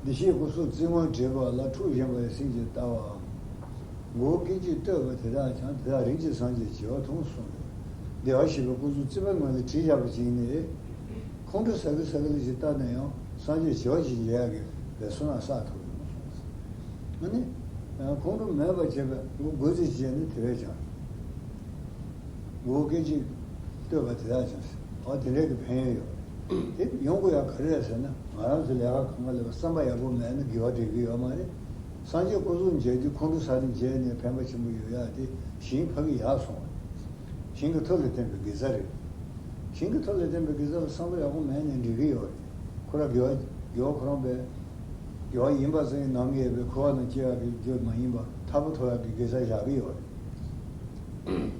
འདི་ཞེས་སྐུ་གཟུགས་རྩེ་མོར་བྲིས་པ་ལ་འཁྲུགས་བཞིན་པའི་སེམས་ཀྱིས་ལྟ་བའམ། མགོ་སྐད་ཅིག་བསྟོད་པ་དེ་དག་ཀྱང་དེ་དག་རིམ་གྱིས་སངས་རྒྱས་བྱེ་བ་ཐོན་གསུངས་ཏེ། བདེ་བར་གཤེགས་པའི་སྐུ་གཟུགས་རྩིག་པའི་ངོས་ལ་བྲིས་བཞག་པ་ཅིག་ནི། ཁོང་ཁྲོ་ཟ་གི་ཟ་གི་ལ་ཞིག་བལྟས་ན་ཡང་སངས་རྒྱས་བྱེ་བ་ཞིག་མཇལ་ཡག་གི་ལས་བསོད་ནམས་བསགས་ཐུབ་ཡོང་གསུངས། ཨ་ནི། ཁོང་ཁྲོ་མེད་པར་བྱེད་པའི་མགོ་སྐད་ཅིག་བྱས་ནས་དེ་བས་ཀྱང་། མགོ་སྐད་ཅིག་བསྟོད་པ་དེ་དག་ཀྱང་། ཨ་དེ་འདྲས་ཀྱི་ཕན་ཡོན་ཡོད། དེ་ཡོང་དགོས་ཡག་ག་རེ་རེད་ཟེར་ན། ང་རང་ཚོ་ལས་ཀ་གང་ག་ལས་བསམ་པ་ཡག་པོ་མེད་ན་དགེ་བ་འགྲིག་གི་ཡོད་མ་རེད། སངས་རྒྱས་སྐུ་གཟུགས་མཇལ་དུས་ཁོང་ཁྲོ་ཟ་ནས་མཇལ་ནས་ཕན་པ་ཆེན་པོ་ཡོད་ཡག་དེ་ཞིང་ཕ་གི་ཡག་སོང་བ་རེད། ཞིང་གི་ཐོག་ལ་བརྟེན་པའི་དགེ་རྩ་རེད། ཞིང་གི་ཐོག་ལ་བརྟེན་པའི་དགེ་རྩ་ལ་བསམ་བློ་ཡག་པོ་མེད་ནས་འགྲིག་གི་ཡོད་རེད། ཁོ་རང་དགེ་བ་དགེ་བ་ཁོ་རང་པས་དགེ་བ་ཡིན་པ་ཙམ་ནམ་ཡས་པའི་འཁོར་བ་ནང་སྐྱེ་ཡག་གི་རྒྱུ་མ་ཡིན་པ་མཐར་ཐུག་ཐོབ་ཡག་གི་དགེ་རྩ་བཞག་གི་ཡོད་རེད།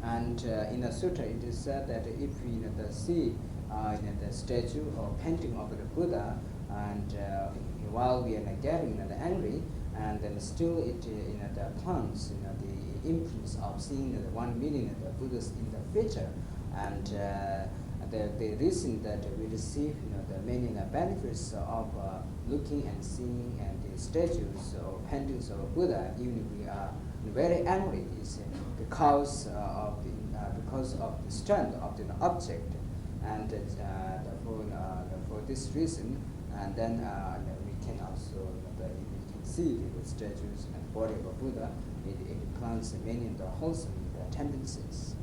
And uh, in the sutra, it is said that if we, you know, the see, uh, you know, the statue or painting of the Buddha, and uh, while we are not getting, you know, the angry, and then still it, uh, you know, the plants, you know, the imprints of seeing the one million of the Buddhas in the future, and uh, the, the reason that we receive, you know, the many, you know, benefits of uh, looking and seeing and the statues or paintings of Buddha, even if we are very angry, is because uh, of the uh, because of the strength of the object, and uh, for uh, for this reason, and then uh, we can also uh, we can see the statues and body of a Buddha. It, it plants many of the wholesome uh, tendencies.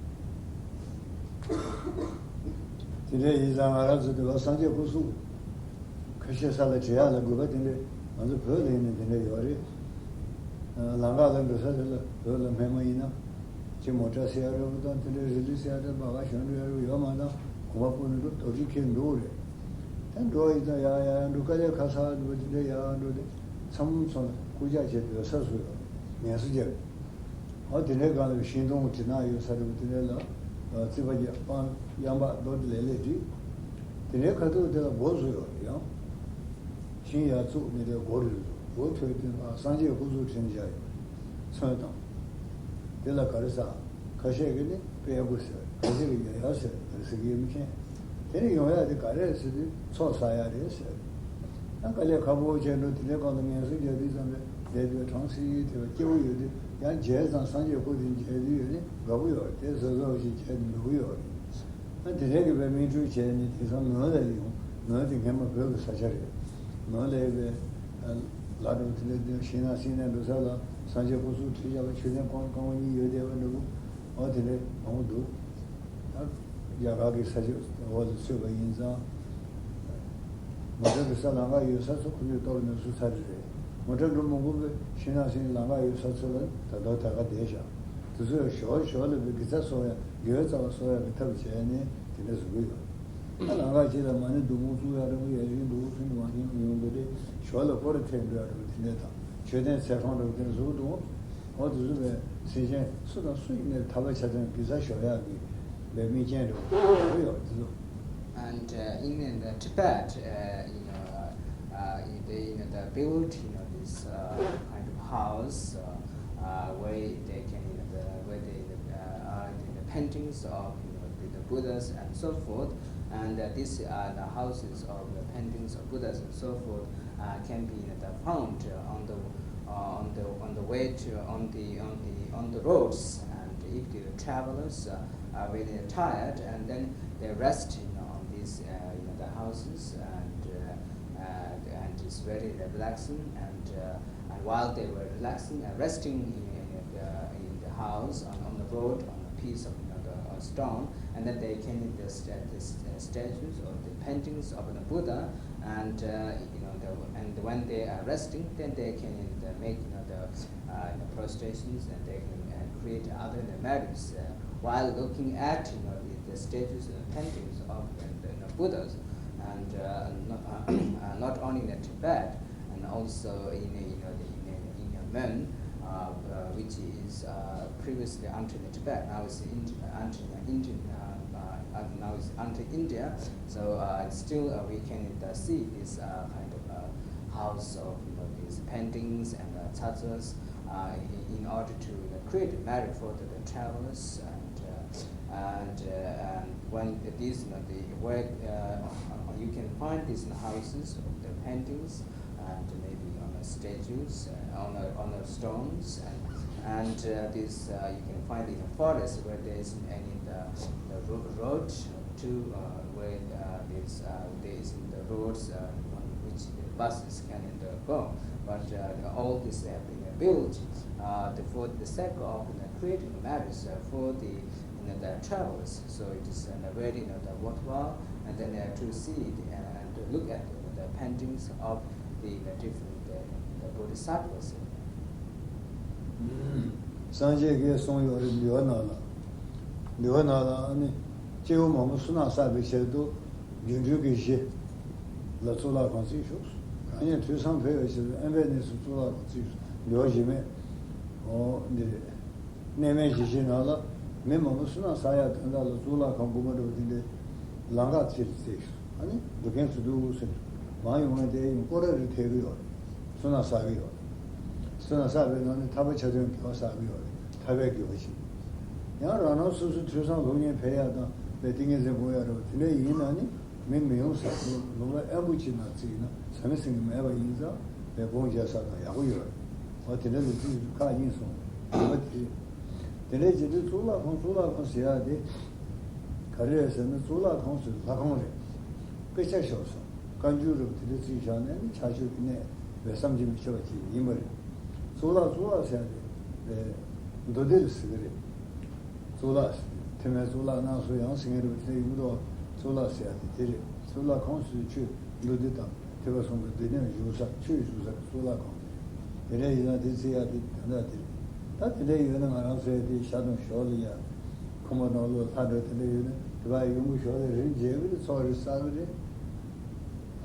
དེ་འདྲ་ཡིན་ཙང་ང་རང་ཚོ་འདི་བ་སངས་རྒྱས་སྐུ་གཟུགས་ཁ་ཤས་ས་ལ་བྲིས་ཡག་ལ་དགོས་པ་དེ་འདྲ་ང་ཚོ་བོད་ལ་ཡིན་ན་དེ་འདྲ་ཡོད་རེད། ལམ་ཁ་ལ་འགྲོ་ས་དེ་ལ་བོད་ལ་སྨན་མ་ཡིན་ན་ཅི་མོ་ཊ་ཟེར་ཡག་རེད་པོ་དང་དེ་འདྲ་རི་ལི་ཟེར་ཡག་རེད་པ་ག་ཞོན་འགྲོ་ཡག་རེད་པོ་ཡོད་མ་དང་གོམ་པ་སྤོ་ནས་འགྲོ་རྡོ་རྗེ་འཁྱེར་འགྲོ་རེད། དེ་འགྲོ་ཡིན་ཙང་ཡག་ཡག་འགྲོ་དཀའ་ལས་ཁག་ས་འགྲོ་དེ་འདྲ་ཡག་འགྲོ་དེ་མཚམས་མཚམས་ལ་རྐུབ་བཀྱག་བྱས་སྡོད་ས་བཟོ་ཡོད་ངལ་གསོ་རྒྱག་ཨ་དེ་འདྲའི་སྒང་ལ་ཤིང་སྡོང་གི་ནང་ཡོད་ས་རེད་པ་དེ་འདྲའི་ལ་རྩིག་པ་རྒྱབ་སྤང་གཡང་འབག་རྡོ་དེ་ལས་ལས་བསྒྲིགས། དེ་འདྲའི་ཁ་ཐུག་དེ་ལ་སྒོ་བཟོས་ཡོད་རེད་ཡང་། ཤིང་ཡར་བཙུགས་མི་འདྲའི་སྒོ་རེ་རེ་བཟོས་སྒོ་ཐོད་དེ་ལ་སངས་རྒྱས་སྐུ་གཟུགས་བྲིས་བཞག་ཡོད་ཚོན་དང་། དེ་ལ་ག་རེ་ཟ། ཁ་ཤས་ཀྱིས་ནི་དཔལ་སྐུ་ཟེར་ཁ་ཤས་ཀྱིས་ཡ་ཡ་ཟེར་ག་རེ་ཟེར་གྱི་ཡོད་མི་མཁྱེན། དེ་ནི་ཡོང་ཡག་དེ་ག་རེ་ཟེར་དུས་ཚོགས་བསགས་ཡག་རེད་ཟེར། ད་དཀའ་ལས་ཁག་པོ་བྱས་འགྲོ་དེ་འདྲའི་སྒང་ལ་ངལ་གསོ་རྒྱག་དུས་ཙམ་པས་བསྡད་དུས་གྲང་སི་དེ་བ་སྐྱིད་པོ་ཡོད་དུས་ཡང་མཇལ་ཙང་སངས་རྒྱས་སྐུ་དེ་མཇལ་དུས་ཡོད་ནི་དགའ་པོ་ཡོད་རེད་དེ་བཟོ་བཟོ་ཞིག་བྱས་ནས་འགྲོ་གི་ཡོད་རེད། ད་དེ་འདྲའི་གི་བའི་སྨིན་གྲོལ་བྱས་ནས་དེང་སང་མོན་ལ་ཡོང་མོན་དེ་སྔན་མ་བོད་ཀྱི་ས་ཆ་རེད། མོན་ལ་ཡོད་པའི་ལ་འགྲོ་དེ་འདྲའི་ཤིང་ནགས་སྲིན་ནས་འགྲོ་ས་ལ་སངས་རྒྱས་སྐུ་གཟུགས་བྲིས་བཞག་པ་མཆོད་རྟེན་ཀོང་ཀོང་བ་གཉིས་ཡོད་བསྡད་པ་འདྲ་པོ་ཨོ་དེ་འདྲའི་མང་པོ་འདུག་ད་རྒྱ་གར་གྱི་ས་ཆ་འོག་ལ་ཚུད་པ་ཡིན་ཙང་། མོ་ཊ་འགྲོ་ས་ལམ་ཁ་ཡོད་ས་ཚོ་ཁོ་ཚོས་གཏོར་ནས་བཟོས་ཚར་རེད། མོ་ཊ་འགྲོ་མི་དགོས་པའི་ཤིང་ནགས་སྲིན་ལམ་ཁ་ཡོད་ས་ཚོ་ལ་ད་དུང་ད་ག་བསྡད་བཞག་དེ་ཚོ་ཡང་ཞོར་ཞོར་ལ་བའི་དགེ་རྩ་གསོག་ཡ་དགེ་བའི་རྩ་བ་གསོག་ཡ་གི་ཐབས་བྱས་ནས་དེ་འདྲ་བཟོ་གི་ཡོད། ད་ལམ་ཁ་ཅིག་ལ་མ་ཎི་བདུད་མོ་བཙུགས་ཡ་རེད་པོ་ཡ་ཡིན་འདུག་ཕིན་མ་ཡིན་ཡོང་གི་རེད། ཞོར་ལ་སྐོར་ར་ཐེབས་འགྲོ་ཡ་རེད་པོ་དེ་འདྲ་དང་མཆོད་རྟེན་ཚེ་ཁང་རེད་པོ་དེ་འདྲ་བཟོ་གི་འདུག་འོ་དེ་ཚོ་བས་སེམས་ཅན་སུ་དང་སུ་ཡིན་ནའི་ཐར་པ་ཆ་ཚང་གི་ས་ཞོག་ཡག་གི་བའི་དམིགས་རྐྱེན་རེད་པ་ཡོད་དེ་ཚོ། And uh, in, in the Tibet, uh, you know, uh, uh, they, you know, they built, you know, this uh, kind of house uh, uh, where they can, you know, the, where they uh, are in the paintings of, you know, the, the Buddhas and so forth. And uh, these are the houses of the paintings of Buddhas and so forth. Uh, can be, you know, found uh, on the uh, on the on the way to on the on the on the roads, and if the travelers uh, are really tired, and then they rest, you know, on these uh, you know, the houses, and uh, uh, and it's very relaxing. And uh, and while they were relaxing and resting in, in, the, in the house on, on the road on a piece of, you know, the, uh, stone, and then they came in the, sta- the st- uh, statues or the paintings of the Buddha, and uh, you know, the, and when they are resting, then they can, uh, make, you know, the uh, you know, prostrations, and they can uh, create other, you know, merits uh, while looking at, you know, the, the statues and paintings of the, the Buddhas, and uh, not, uh, not only in Tibet, and also in, you know, the, in, in Myen, uh, uh, which is uh, previously under the Tibet, now it's in, under the Indian, uh, uh, uh, now it's under India. So uh, still uh, we can uh, see this uh, kind of uh, house of, you know, these paintings and uh, tsatsas uh, in, in order to, you know, create a merit for the, the travelers and uh, and, uh, and when it is, you know, the where uh, you can find these houses of the paintings and maybe on the statues, uh, on the on the stones, and and uh, this uh, you can find in the forest where there isn't any the, the ro- road to uh, where uh, there's uh, there isn't the roads uh, on which the buses can uh, go, but uh, the, all this have been built uh, the, for the sake of, you know, creating marriage uh, for the, you know, the travelers. So it is uh, very, you know, the worthwhile, and then uh, to see it and, and to look at, you know, the paintings of the, the different uh, the bodhisattvas. སངས་རྒྱས་ཀྱིས་གསུངས་ཡོད་རེད། འདུལ་བ་ནང་ལ། འདུལ་བ་ནང་ལ་ཨ་ནི་སྐྱེ་བོ་མང་པོ་བསོད་ནམས་བསགས་པའི་ཆེད་དུ་སྒྱུ་འཕྲུལ་གྱི་གཞི་ལ་གཙུག་ལག་ཁང་བརྩིགས་ཤོག། རང་ཉིད་ཐོས་བསམ་འཕེལ་བའི་ཆེད་དུ་དབེན་པའི་གནས་སུ་གཙུག་ལག་ཁང་བརྩིགས་ཤོག། འདུལ་བ་གཞི་མེད། འོ་འདི་རེད། གནས་མལ་གཞི་བཞིའི་ནང་ལ་མི་མང་པོ་བསོད་ནམས་བསགས་ཡག་དོན་དག་ལ་གཙུག་ལག་ཁང་དགོན་པ་འདྲ་བོ་དེ་འདྲའི་ལམ་ཁ་ཅིག་བརྩིགས་ཤོག། ཨ་ནི་འགྲོ་མཁན་ཚོ་འདུག་ཟེར། མར་ཡོང་མཁན་དེ་ཡང་སྐོར་ར་རེ་ཐེབས་ཀྱི་ཡོད་རེད། བསོད་ནམས་བསགས་ཀྱི་ཡོད་རེད། བསོད་ནམས་བསགས་པའི་ནང་ནས་ཐར་པ་ཆ་མཐུན་དགེ་བ་བསགས་ཀྱི་ཡོད་རེད། ཐར་པའི་དགེ་བ་ཅིག། ཡང་རང་རང་སོ་སོའི་ཐོས་བསམ་སློབ་གཉེར་འཕེལ་ཡག་དང་དཔེ་ཏིང་ངེ་འཛིན་སྤོང་ཡག་རེད་བ། དེ་འདྲ་ཡིན་ན་ནི་མི་མི་ཡོང་ས་ལུང་པ་ཨེ་འབུ་ཅིག་ནང་བརྩིགས་ན་ཟ་མི་ཟིན་གྱི་མེད་པ་ཡིན་ཙང་དཔེ་སྤོང་བྱས་ས་དང་ཡག་པོ་ཡོད་རེད། འོ་དེ་འདྲ་ལ་བརྩིགས་ཁག་ཉིན་སོང་། དགོས་པ་དེ་རེད། དེ་འདྲའི་རྗེས་དུས་གཙུག་ལག་ཁང་གཙུག་ལག་ཁང་ཟེར་ཡག་དེ་ག་རེ་རེད་ཟེར་ན་གཙུག་ལག་ཁང་ཟེར་ལྷ་ཁང་རེད། དཔེ་ཆ་ཤོར་སོང་། བཀའ་འགྱུར་རབ་དེ་འདྲ་བརྩིས་བཞག་ནས་ནི་ཕྱག་མཆོད་ཀྱི་གནས་བས་བསམ་གྱིས་མི་ཁྱབ་པ་ཅིག་ཡིན་པ་རེད། གཙུག་ལག་གཙུག་ལག་ཟེར་ཡ་དེ་མདོ་སྡེ་ལ་ཟེར་གི་རེད། གཙུག་ལག་ཟེར་དེ་མའི་གཙུག་ལག་ནང་སོ་ཡང་ཟེར་མཁན་རེད་པ། དེ་ཡིན་འདུག། གཙུག་ལག་ཟེར་ཡ་དེ་དེ་རེད། གཙུག་ལག་ཁང་ཟེར་ཆོས་མདོ་སྡེ་དང་ཐེག་པ་གསུམ་གྱི་སྡེ་སྣོད་བཞུགས་ས་ཆོས་བཞུགས་ས་གཙུག་ལག་ཁང་དེ་རེད། དེ་འདྲ་ཡིན་ན་དེ་བརྩི་ཡ་དེ་དོན་དག་དེ་རེད། ད་དེ་འདྲ་ཡོད་ན་ང་རང་ཚོའི་དེ་ཞྭ་དང་ཞོར་ལ་ཡ་ཁོ་མོ་ནང་ལོགས་ལྷ་འདྲ་དེ་འདྲ་ཡོད་ན་དེ་བ་ཡོང་གི་ཞོར་ལ་རིན་འཇལ་གི་རེད། ཚོགས་རེ་བསགས་གི་རེད།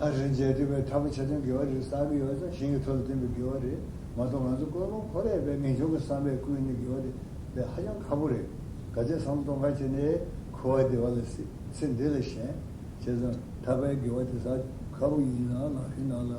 ཨ་རིན་འཇལ་དུས་པའི་ཐར་པ་ཆ་མཐུན་དགེ་བ་རེ་བསགས་ཀྱི་ཡོད་ཙང་ཞིང་གི་མཐུ་ལ་བརྟེན་པའི་དགེ་བ་རེད་མ་གཏོགས་ང་ཚོ་ཀུན་སློང་ཁོ་རས་པའི་ངེས་འབྱུང་གི་བསམ་པས་བསྐུལ་ནས་དགེ་བ་རེ་པའི་ཧ་ཅང་ཁག་པོ་རེད། ག་ཚད་བསམ་བློ་གཏོང་ཁ་བྱས་ནས་འཁོར་བ་བདེ་བ་ལ་སྲིད་ཚེ་འདི་ལ་ཞེན་བྱས་ཙང་ཐར་པའི་དགེ་བ་དེ་ཟ་ཁག་པོ་ཡིན་ན་ལག་ཤེས་ནང་ལ་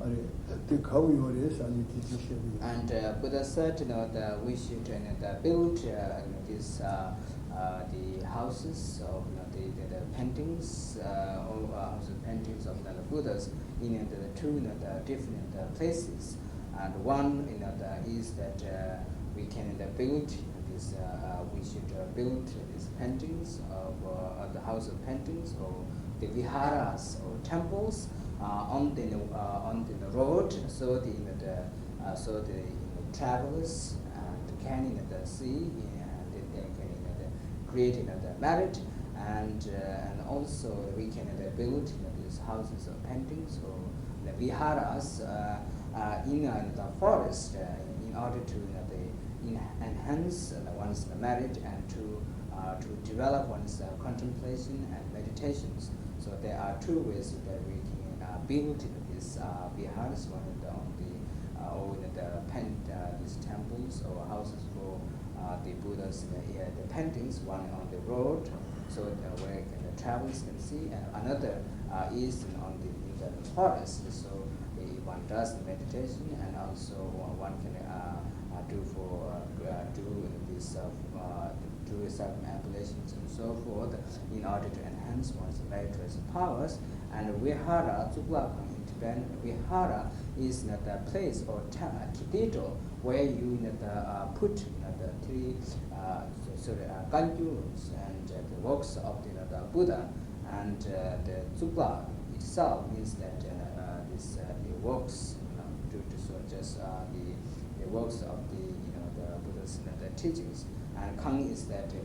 ཨ་རེ་དེ་ཁག་པོ་ཡོད་རེད་ཟེར་ནས་དེ་ཅིག་བཤད་ཀྱི་ཡོད། And uh, Buddha said, you know, that we should, you know, that build uh, you know, this uh, uh, the houses of, you know, the, the, the paintings, uh, or uh, house of paintings of the Buddhas in, you know, the two, you know, the different uh, places. And one, you know, the, is that uh, we can, you know, build this. Uh, uh, we should uh, build these paintings of uh, the house of paintings or the viharas or temples uh, on the uh, on the road, so the, you know, the uh, so the, you know, travelers uh, can, you know, the see and then they can, you know, the create, you know, the merit, and uh, and also we can, you know, build, you know, these houses of paintings or the viharas uh, uh, in uh, the forest uh, in order to, you know, the in- enhance uh, the one's the merit and to uh, to develop one's uh, contemplation and meditations. So there are two ways that we can uh, build these uh, viharas, one in the, on the uh, or in the pen, uh, these temples or houses for uh, the Buddha's uh, the paintings, one on the road, so uh, where can the travelers can see, and another uh, is on the in the forest. So if one does the meditation, and also one can uh, uh, do for uh, do this uh, uh, do circumambulations and so forth in order to enhance one's meritorious powers. And vihara, tsuklak in Tibetan, vihara is not the place or te- cathedral where you not the, uh, put not the three uh, so- sorry uh, kankyus and uh, the works of the, not the Buddha. And uh, the tsukla itself means that uh, uh, this uh, the works, you know, to, to so just uh, the the works of the, you know, the Buddha's, you know, the teachings. And kang is that uh,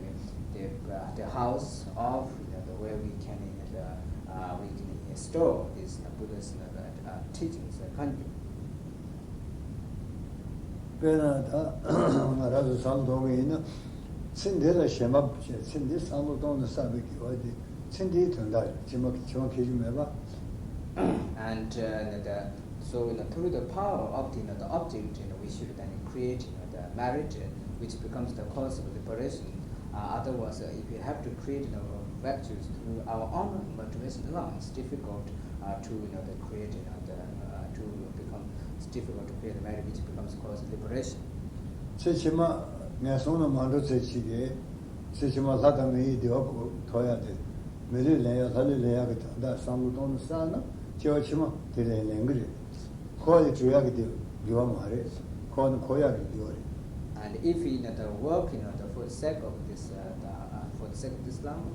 the uh, the house of, you know, the where we can, you know, the uh, we can store this, you know, Buddha's, you know, the uh, teachings, the kankyus. དཔེར་ན་ད་ང་རང་ཚོ་བསམ་བློ་གཏོང་གི་ཡིན་ན། ཚེ་འདི་ལ་ཞེན་པ་མ་བྱས། ཚེ་འདི་བསམ་བློ་གཏོང་ནས་བསགས་པའི་དགེ་བ་དེ་ཚེ་འདིའི་དོན་དག་རེད། ཕྱི་མ་ཕྱི་མ་ཁེ་རྒྱུ་མེད་པ། And uh, the, so you know, through the power of the, you know, the object, you know, we should then create, you know, the merit, uh, which becomes the cause of liberation. Uh, otherwise, uh, if we have to create, you know, virtues through our own motivation alone, it's difficult uh, to, you know, the create, you know, the, uh, to become, it's difficult to create the merit which becomes cause liberation. ཚེ་ཕྱི་མ་ངན་སོང་ལ་མ་འགྲོ་ཚེ་ཕྱི་གི། ཚེ་ཕྱི་མ་ལྷ་དང་མི་ཡི་བདེ་བ་ཐོབ་ཡག་དེ། མི་ལུས་ལེན་ཡག་ལྷ་ལུས་ལེན་ཡག་གི་དོན་དག་བསམ་བློ་གཏོང་ནས་བསགས་ན། སྐྱེ་བ་ཕྱི་མ་དེ་ལས་ལེན་གི་རེད། འཁོར་བ་ལས་གྲོལ་ཡག་གི་དེ་དགེ་བ་མ་རེད། འཁོར་བ་ནས་འཁོར་ཡག་གི་དགེ་བ་རེད། And if we, you know, the work, you know, the, for the sake of this uh, the, uh, for the sake of this Dharma,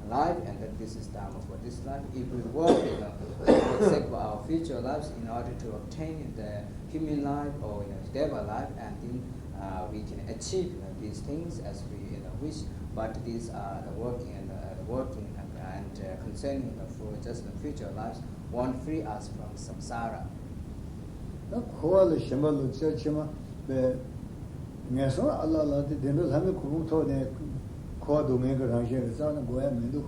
life, and that this is Dharma for this life, if we work, you know, for the sake of our future lives in order to obtain the human life or, you know, Deva life, and then uh, we can achieve, you know, these things as we, you know, wish. But these are the working and uh, the working and, and uh, concerning the for just the future lives won't free us from samsara. ད་འཁོར་བ་ལ་ཞེན་པ་ལ་ཚེ་ཕྱི་མ་པའི་ངན་སོང་ཨ་ལ་ལ་དེ་དེ་འདྲ་ལྷ་མིའི་གོ་འཕང་ཐོབ་ནས་འཁོར་བ་སྡུག་བསྔལ་གྱི་རང་བཞིན་རེད་བསམ་ན་དགོས་ཡ་མི་འདུག་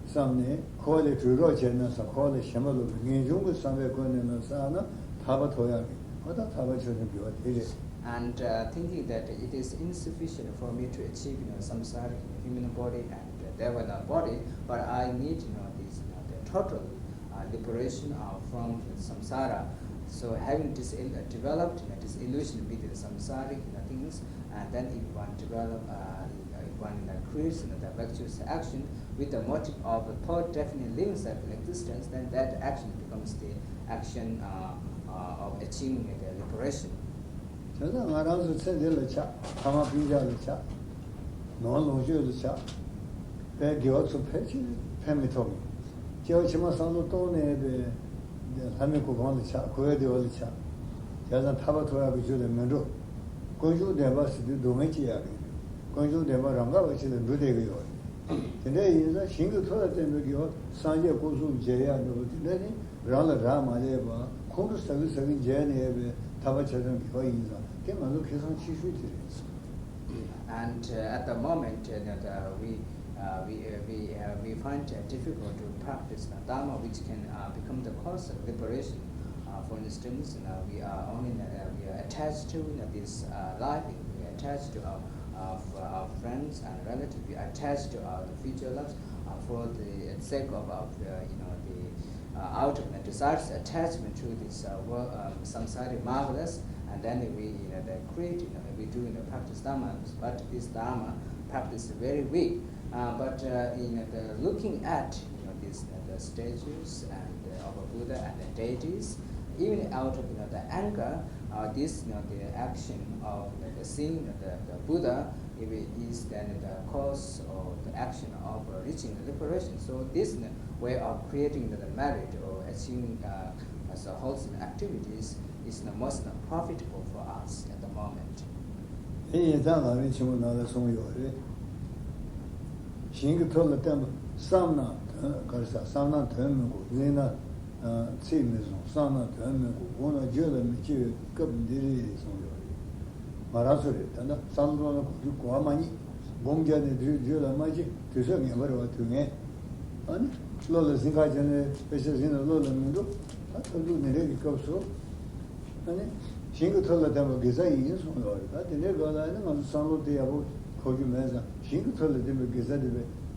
བསམ་ནས། འཁོར་བ་ལས་གྲོལ་རོགས་བྱས་ན་བསམ། འཁོར་བ་ལ་ཞེན་པ་ལ་ངེས་འབྱུང་གི་བསམ་པའི་སྒོ་ནས་ལ་བསགས་ན་ཐར་པ་ཐོབ་ཡག་གི། ཨོ་ད་ཐར་པ་ཆོས་ཅན་དགེ་བ་དེ་རེད། And uh, thinking that it is insufficient for me to achieve, you know, samsara in a human body and uh, devana body, but I need, you know, this, you know, the total uh, liberation uh, from the samsara. So having dis- uh, developed, you know, disillusion with the samsaric, you know, things, and then if one develop, uh, if one, you know, creates, you know, the virtuous action with the motive of the poor definitely living self existence, then that action becomes the action uh, uh, of achieving the liberation. དེ་ལ་ང་རང་ཚོ་ཚེ་འདི་ལ་ཆགས། ཕ་མ་སྤུན་ཀྱག་ལ་ཆགས། ནོར་ལོངས་སྤྱོད་ལ་ཆགས། དཔེ་དགེ་བ་ཚོ་ཕལ་ཆེར་ཕན་མི་ཐོགས་མོད། སྐྱེ་བ་ཕྱི་མ་བསམ་བློ་གཏོང་ནས་པའི་ལྷ་མིའི་གོ་འཕང་ལ་ཆགས། འཁོར་བའི་བདེ་བ་ལ་ཆགས། བྱས་ཙང་ཐར་པ་ཐོབ་ཡག་གི་རྒྱུ་ལ་མི་འགྲོ། ཀུན་འབྱུང་བདེན་པ་ཟེར་དུས་སྡུག་བསྔལ་སྐྱེ་ཡག་གི་རེད། ཀུན་འབྱུང་བདེན་པ་རང་ག་བ་ཅིག་ལ་འགྲོ་བསྡད་ཀྱི་ཡོད་རེད། དེ་འདྲ་ཡིན་ཙང་ཞིང་གི་མཐུ་ལ་བརྟེན་པའི་དགེ་བ། སངས་རྒྱས་སྐུ་གསུམ་མཇལ་ཡག་འགྲོ་བ་དེ་འདྲ་ནི། རང་ལ་རག་མ་ལས་པ། ཁོང་ཁྲོ་ཟ་གི་ཟ་གི་མཇལ་ནས་ཡོད་པའི་ཐར་པ་ཆ་ཚང་དགེ་བ་ཡིན་ཙང་། དེ་ང་ཚོ་ཁེ་བཟང་ཆེ་ཤོས་དེ་རེད། And uh, at the moment, uh, that uh, we uh, we uh, we uh, we find it difficult to practice the dharma, which can uh, become the cause of liberation. Uh, for instance, uh, we are only uh, we are attached to uh, this uh, life. We are attached to our, our, our friends and relatives. We are attached to our future lives. Uh, for the sake of our, uh, you know, the uh, out of the desires attachment to this uh, world, um, samsari marvelous, and then we, you know, they create, you know, we do, you know, practice dharma, but this dharma practice is very weak. Uh, but uh, you know, the looking at, you know, these uh, the statues and uh, of a Buddha and the deities, even out of, you know, the anger, uh, this, you know, the action of, you know, the seeing the, the Buddha, it is then the cause of the action of uh, reaching the liberation. So this, you know, way of creating the merit or achieving uh, as a wholesome activities is the most profitable for us at the moment. དེ་ཡིན་ཙང་ལམ་རིམ་ཆེན་མོ་ནང་ལ་གསུངས་ཡོད་རེད། ཞིང་གི་མཐུ་ལ་བརྟེན་པ། བསམ་ན་དོན། ག་རེ་ཟ། བསམ་ན་དོན་མི་འགོར། གླེང་ན་ཚིག་མི་བཟང་། བསམ་ན་དོན་མི་འགོར། དགོངས་ན་བརྗོད་ལ་མི་སྐྱེ་བའི་སྐབས་འདི་རེད་གསུངས་ཡོད་རེད། ང་རང་ཚོ་རེད། ད་ལྟ་བསམ་བློ་ལ་གོ་རྒྱུ་གོ་བ་མ་རྙེད། སྒོམ་རྒྱག་ནས་བརྗོད་བརྗོད་ལ་མ་སྐྱེ། དུས་ཚོད་ངན་པ་རེད་བ། དུས་ངན། ཨ་ནི་བློ་ལ་ཟིན་ཁ་བྱས་ནས་དཔེ་ཆ་ཟིན་ན་བློ་ལ་མི་འགྲོ། ད་ཐབས་སྡུག་འདི་འདྲའི་གི་སྐབས་སུ། ཨ་ནི་ཞིང་གི་མཐུ་ལ་བརྟེན་པ་དགེ་རྩ་ཡིན་གསུངས་ཡོད་རེད། ད་དེ་འདྲའི་སྐབས་ལ་ཨ་ནི་ང་ཚོ་བསམ་བློ་དེ་ཡག་པོ་འཁོར་རྒྱུ་མེད་ཙང་། ཞིང་གི་མཐུ་ལ་བརྟེན་པའི་དགེ་རྩ་དེ་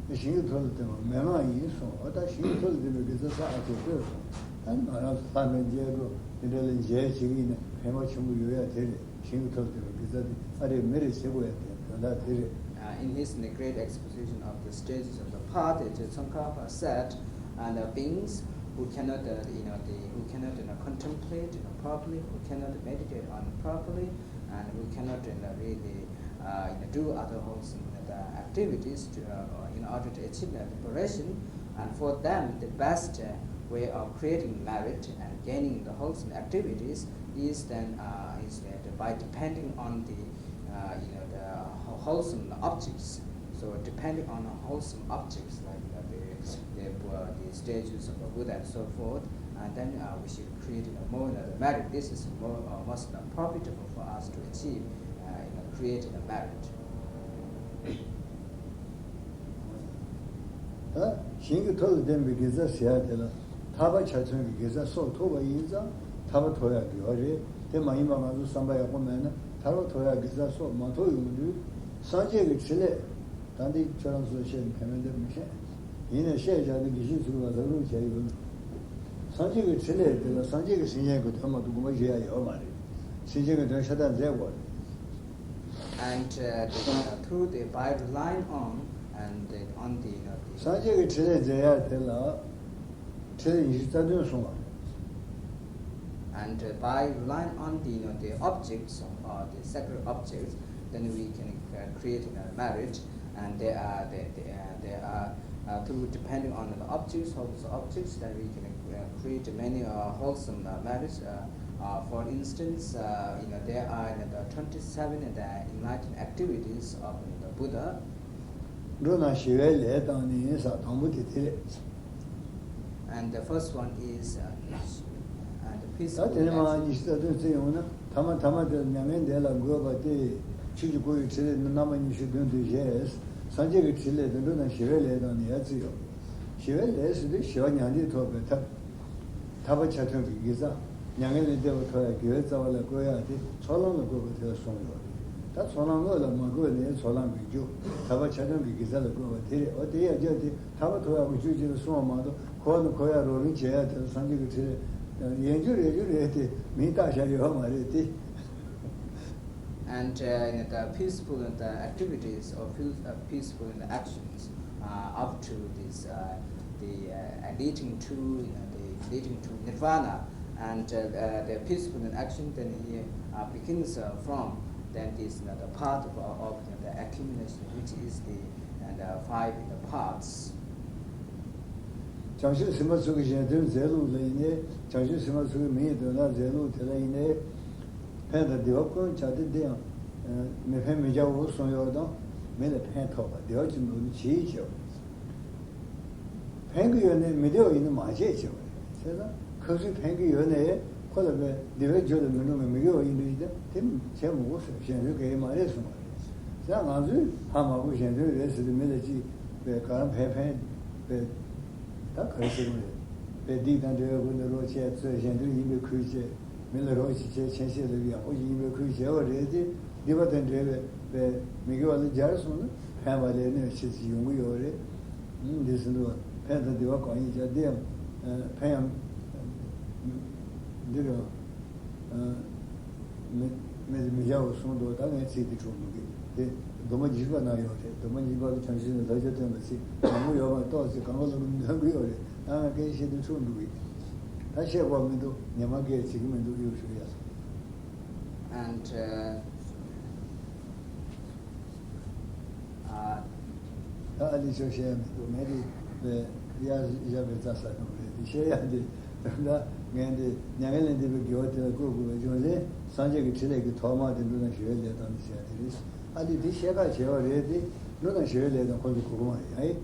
བས་ཞིང་གི་མཐུ་ལ་བརྟེན་པ་མན་ངག་ཡིན་གསུངས། འོ་ད་ཞིང་གི་མཐུ་ལ་བརྟེན་པའི་དགེ་རྩ་ས་ཨ་ཐུར་བཀོད་སོང་། ཨ་ནི་ང་རང་ཚོ་ལྷ་མི་མཇལ་འགྲོ། དེ་འདྲ་ལ་མཇལ་བྱེད་ཀྱི་ཡིན་ན་ཕན་པ་ཆེན་པོ་ཡོད་ཡ་དེ་རེད། ཞིང་གི་མཐུ་ལ་བརྟེན་པའི་དགེ་རྩ་དེ་ཨ་རེད་མི་རེད་བྱེད་དགོས་ཡ་དེ་དོན་དག་དེ་རེད། Uh, in his, in the great exposition of the stages of the path, Ajahn Tsongkhapa said, and the beings who cannot, uh, you know, the, who cannot, you know, contemplate, you know, properly, who cannot meditate on properly, and who cannot, you know, really uh, you know, do other wholesome, you know, the activities to, uh, in order to achieve the liberation. And for them, the best uh, way of creating merit and gaining the wholesome activities is then uh, is that by depending on the, uh, you know, the wholesome objects. So depending on wholesome objects like, you know, the the, uh, the statues of the Buddha and so forth, and then uh, we should create a more, you know, the merit. This is more uh, most uh, profitable for us to achieve, uh, you know, create a merit. ད་གཞན་གྱི་ཐུགས་ལ་བརྟེན་པའི་དགེ་རྩ་ཟེར་ཡ་དེ་ལ་ཐར་པ་ཆ་མཐུན་གྱི་དགེ་རྩ་སོགས་ཐོབ་པ་ཡིན་ཙང་ཐར་པ་ཐོབ་ཡ་དགེ་བ་རེད། དེ་མ་ཡིན་པ་ང་ཚོ་བསམ་པ་ཡག་པོ་མེད་ན་ཐར་པ་ཐོབ་ཡ་དགེ་རྩ་སོགས་མ་ཐོབ་ཡོང་དུས་སངས་རྒྱས་ཀྱི་ཕྲིན་ལས། ད་འདི་ཁྱོད་རང་ཚོ་བཤད་ནས་ཕན་མེད་འདོད་མི་ཤེས། ཡིན་ནའི་བཤད་བཞག་ནས་དགེ་བཤེས་ཚོས་ལ་ལབ་རོགས་བྱས་ཡོད། སངས་རྒྱས་ཀྱི་ཕྲིན་ལས་དེ་ལ་སངས་རྒྱས་ཀྱི་སེམས་ཅན་གྱི་དོན་མ་གཏོགས་དགོངས་པ་བཞེས་ཡ་ཡོད་མ་རེད། སེམས་ཅན་གྱི་དོན་ཤ་སྟག་མཛད་དགོས་རེད། And uh, the, uh, through the by relying on and the, on the you know the སངས་རྒྱས་ཀྱི་ཕྲིན་ལས་མཛད་ཡ་དེ་ལ་ཕྲིན་ལས་ཉི་ཤུ་རྩ་བདུན་གསུངས་པ་རེད། And uh, by relying on the you know the objects or the sacred objects, then we can uh, create a merit, and they are they, they, uh, they are uh, through depending on the objects, those objects, then we can uh, create many uh, wholesome uh, merits. Uh, uh, for instance, uh, you know, there are you know, the twenty-seven the enlightened activities of you know, the Buddha. འགྲོ་རྣམས་ཞི་བའི་ལས་དང་ནི་ཟེར་དང་པོ་དེ་དེ་རེད། And the first one is uh, and the ད་peaceful དེ་ནས་མར་action. ཉི་ཤུ་རྩ་བདུན་བརྩི་ཡོང་ན་ཐ་མ་ཐ་མ་དེ་མྱ་ངན་འདས་ལ་འགོད་པ་སྟེ། ཆོས་ཀྱི་སྐུ་ཡི་ཕྲིན་ལས་ནི་རྣམ་པ་ཉི་ཤུ་བདུན་དུ་བཞེད། སངས་རྒྱས་ཀྱི་ཕྲིན་ལས་དེ་འགྲོ་རྣམས་ཞི་བའི་ལས་དང་ནི་ཡར་བརྩི་ཡོད། ཞི་བའི་ལས་ཟེར་དུས་ཞི་བ་མྱང་འདས་ཐོབ་པའི་ཐབས། ཐར་པ་ཆ་མཐུན་གྱི་དགེ་རྩ། མྱ་ངན་ལས་འདས་པ་ཐོབ་ཡ་དགེ་བའི་རྩ་བ་ལ་བཀོད་ཡ་དེ་ཚོགས་ལམ་ལ་བཀོད་པ་དེ་ལ་གསུངས་ཡོད་རེད། ད་ཚོགས་ལམ་དངོས་ལ་མ་བཀོད་ནའི་ཚོགས་ལམ་གྱི་རྒྱུ། ཐར་པ་ཆ་མཐུན་གྱི་དགེ་རྩ་ལ་བཀོད་པ་དེ་རེད། འོ་དེ་ཡང་རྒྱུ་དེ་ཐར་པ་ཐོབ་ཡག་གི་རྒྱུ་ཅིག་ལ་གསུངས་པ་མ་གཏོགས་ཁོ་ནི་ཁོ་ཡ་རོགས་རམ་བྱེད་ཡ་དེ་ལ་སངས་རྒྱས་ཀྱི་ཁྲིད་ཡན་རྒྱུ་རེད་རྒྱུ་རེད་དེ་མིང་བཏགས་བཞག་ཡོད་མ་རེད་དེ། And uh, you know, the peaceful and the activities or feel, uh, peaceful and the actions uh, up to this, uh, the uh, leading to, you know, the leading to nirvana, and uh, uh, the peaceful and action then he uh, begins uh, from then this you know, the path of, of you know, the accumulation, which is the and uh, five in the paths. བྱང་ཆུབ་སེམས་དཔའ་ཚོ་གི་གཞན་དོན་མཛད་ལུགས་ལ་ཡིན་ནའི་བྱང་ཆུབ་སེམས་དཔའ་ཚོ་གི་མི་ཡི་དོན་དག་མཛད་ལུགས་དེ་ལ་ཡིན་ནའི། ཕན་དང་བདེ་བ་ཀུན་བྱ་སྟེ་འདི་ཡང་མི་ཕན་མི་བྱའོ་གསུངས་ཡོད་དང་། མི་ལ་ཕན་ཐོགས་པ་བདེ་བ་ཅན་དུ་ནི་ཇི་བྱེད་བྱའོ། ཕན་གྱི་ཡོད་ནའི་མི་བདེ་བ་ཡིན་ན་མ་བྱེད་བྱེད་པ་རེད། བྱས་ཙང་ཁ་ཚུར་ཕན་གྱི་ཡོད་ནའི་ཁོ་ལ་བས་བདེ་བའི་རྒྱུ་ལ་མི་འགྲོ་བའི་མི་དགེ་བ་ཡིན་དུས་ཀྱང་དེ་བྱེད་མི་དགོས་ཟེར། གཞན་དོན་གལ་མ་རེད་གསུངས་པ་རེད། བྱས་ཙང་ང་ཚོས་ཧ་མ་གོ་གཞན་དོན་རེད་ཟེར་དུས་མི་ལ་ཅིག་བས་ག་རང་ཕན་ཕན་བས་ད་ག་རེ་ཟེར་དགོས་རེད། བས་སྡིག་དང་འབྲེལ་བའི་སྒོ་ནས་རོགས་བྱས་ཚོས་གཞན་དོན་ཡིན་པའི་ཁུལ་བྱས། མི་ལ་རོགས་ཞིག་བྱས་ཆེན་ཆེ་ལབ་ཡག་པོ་ཞིག་ཡིན་པའི་ཁུལ་བྱས་པ་རེད་དེ། སྡིག་པ་དང་འབྲེལ་བའི་བའི་མི་དགེ་བ་ལ་སྦྱར་སོང་ན་ཕན་པ་ལས་གནོད་ཆེ་ཚིག་ཡོང་གི་ཡོད་རེད། འདི་ཟིན་འདུག་བ། ཕན་དང་བདེ་བ་གང་ཡིན་ཀྱང་འདི་ཡང་ཕན་ཡང་འདི་རུ་མི་མི་མི་བྱའོ་གསུངས་འདུག་ད་ངས་ཚིག་འདི་འཁྲུག་འདུག་གི་དེ་སྡོམ་པ་འཇིགས་པ་ན་ཡོད་རེད། སྡོམ་པ་འཇིགས་པ་ལ་བྱང་ཆུབ་ནི་ལྷ་ཆོས་སྟོན་པ་ཚིག་མང་པོ་ཡོད་པ་ཏོག་ཙམ་གང་ག་ལ་འདོན་གི་ཡོད་རེད། ད་ངས་སྐད་ཆ་བཤད་དུས་འཁྲུག་འདུག་གི་ད་བཤད་དགོས་མི་འདུག་ཉི་མ་སྐད་བྱེད་ཀྱི་མི་འདུག་ཡོད་ཞུ་ཡ། And uh, uh, ད་ཨ་ལི་ཆོས་བཤད་ཡ་མི་འདུག་ངས་དེ་ཡར་བཞག་པའི་རྩ་ས་ནོ་རེད། དེ་བཤད་ཡ་དེ་ད་ངས་དེ་མྱ་ངན་ལས་འདས་པའི་དགེ་བ་དེ་ལ་བཀོད་དགོས་པའི་རྒྱུ་མཚན་སངས་རྒྱས་ཀྱི་ཕྲིན་ལས་ཀྱི་ཐོག་མ་དེ་འགྲོ་དང་ཞི་བའི་ལས་དང་ནི་ཟེར་ཡ་དེ་རེད། ཨ་ལི་དེ་བཤད་ཁག་བྱས་པ་རེད་དེ། འགྲོ་དང་ཞི་བའི་ལས་དང་ཁོ་ཚོ་གོ་གི་མ་རེད་ཡ།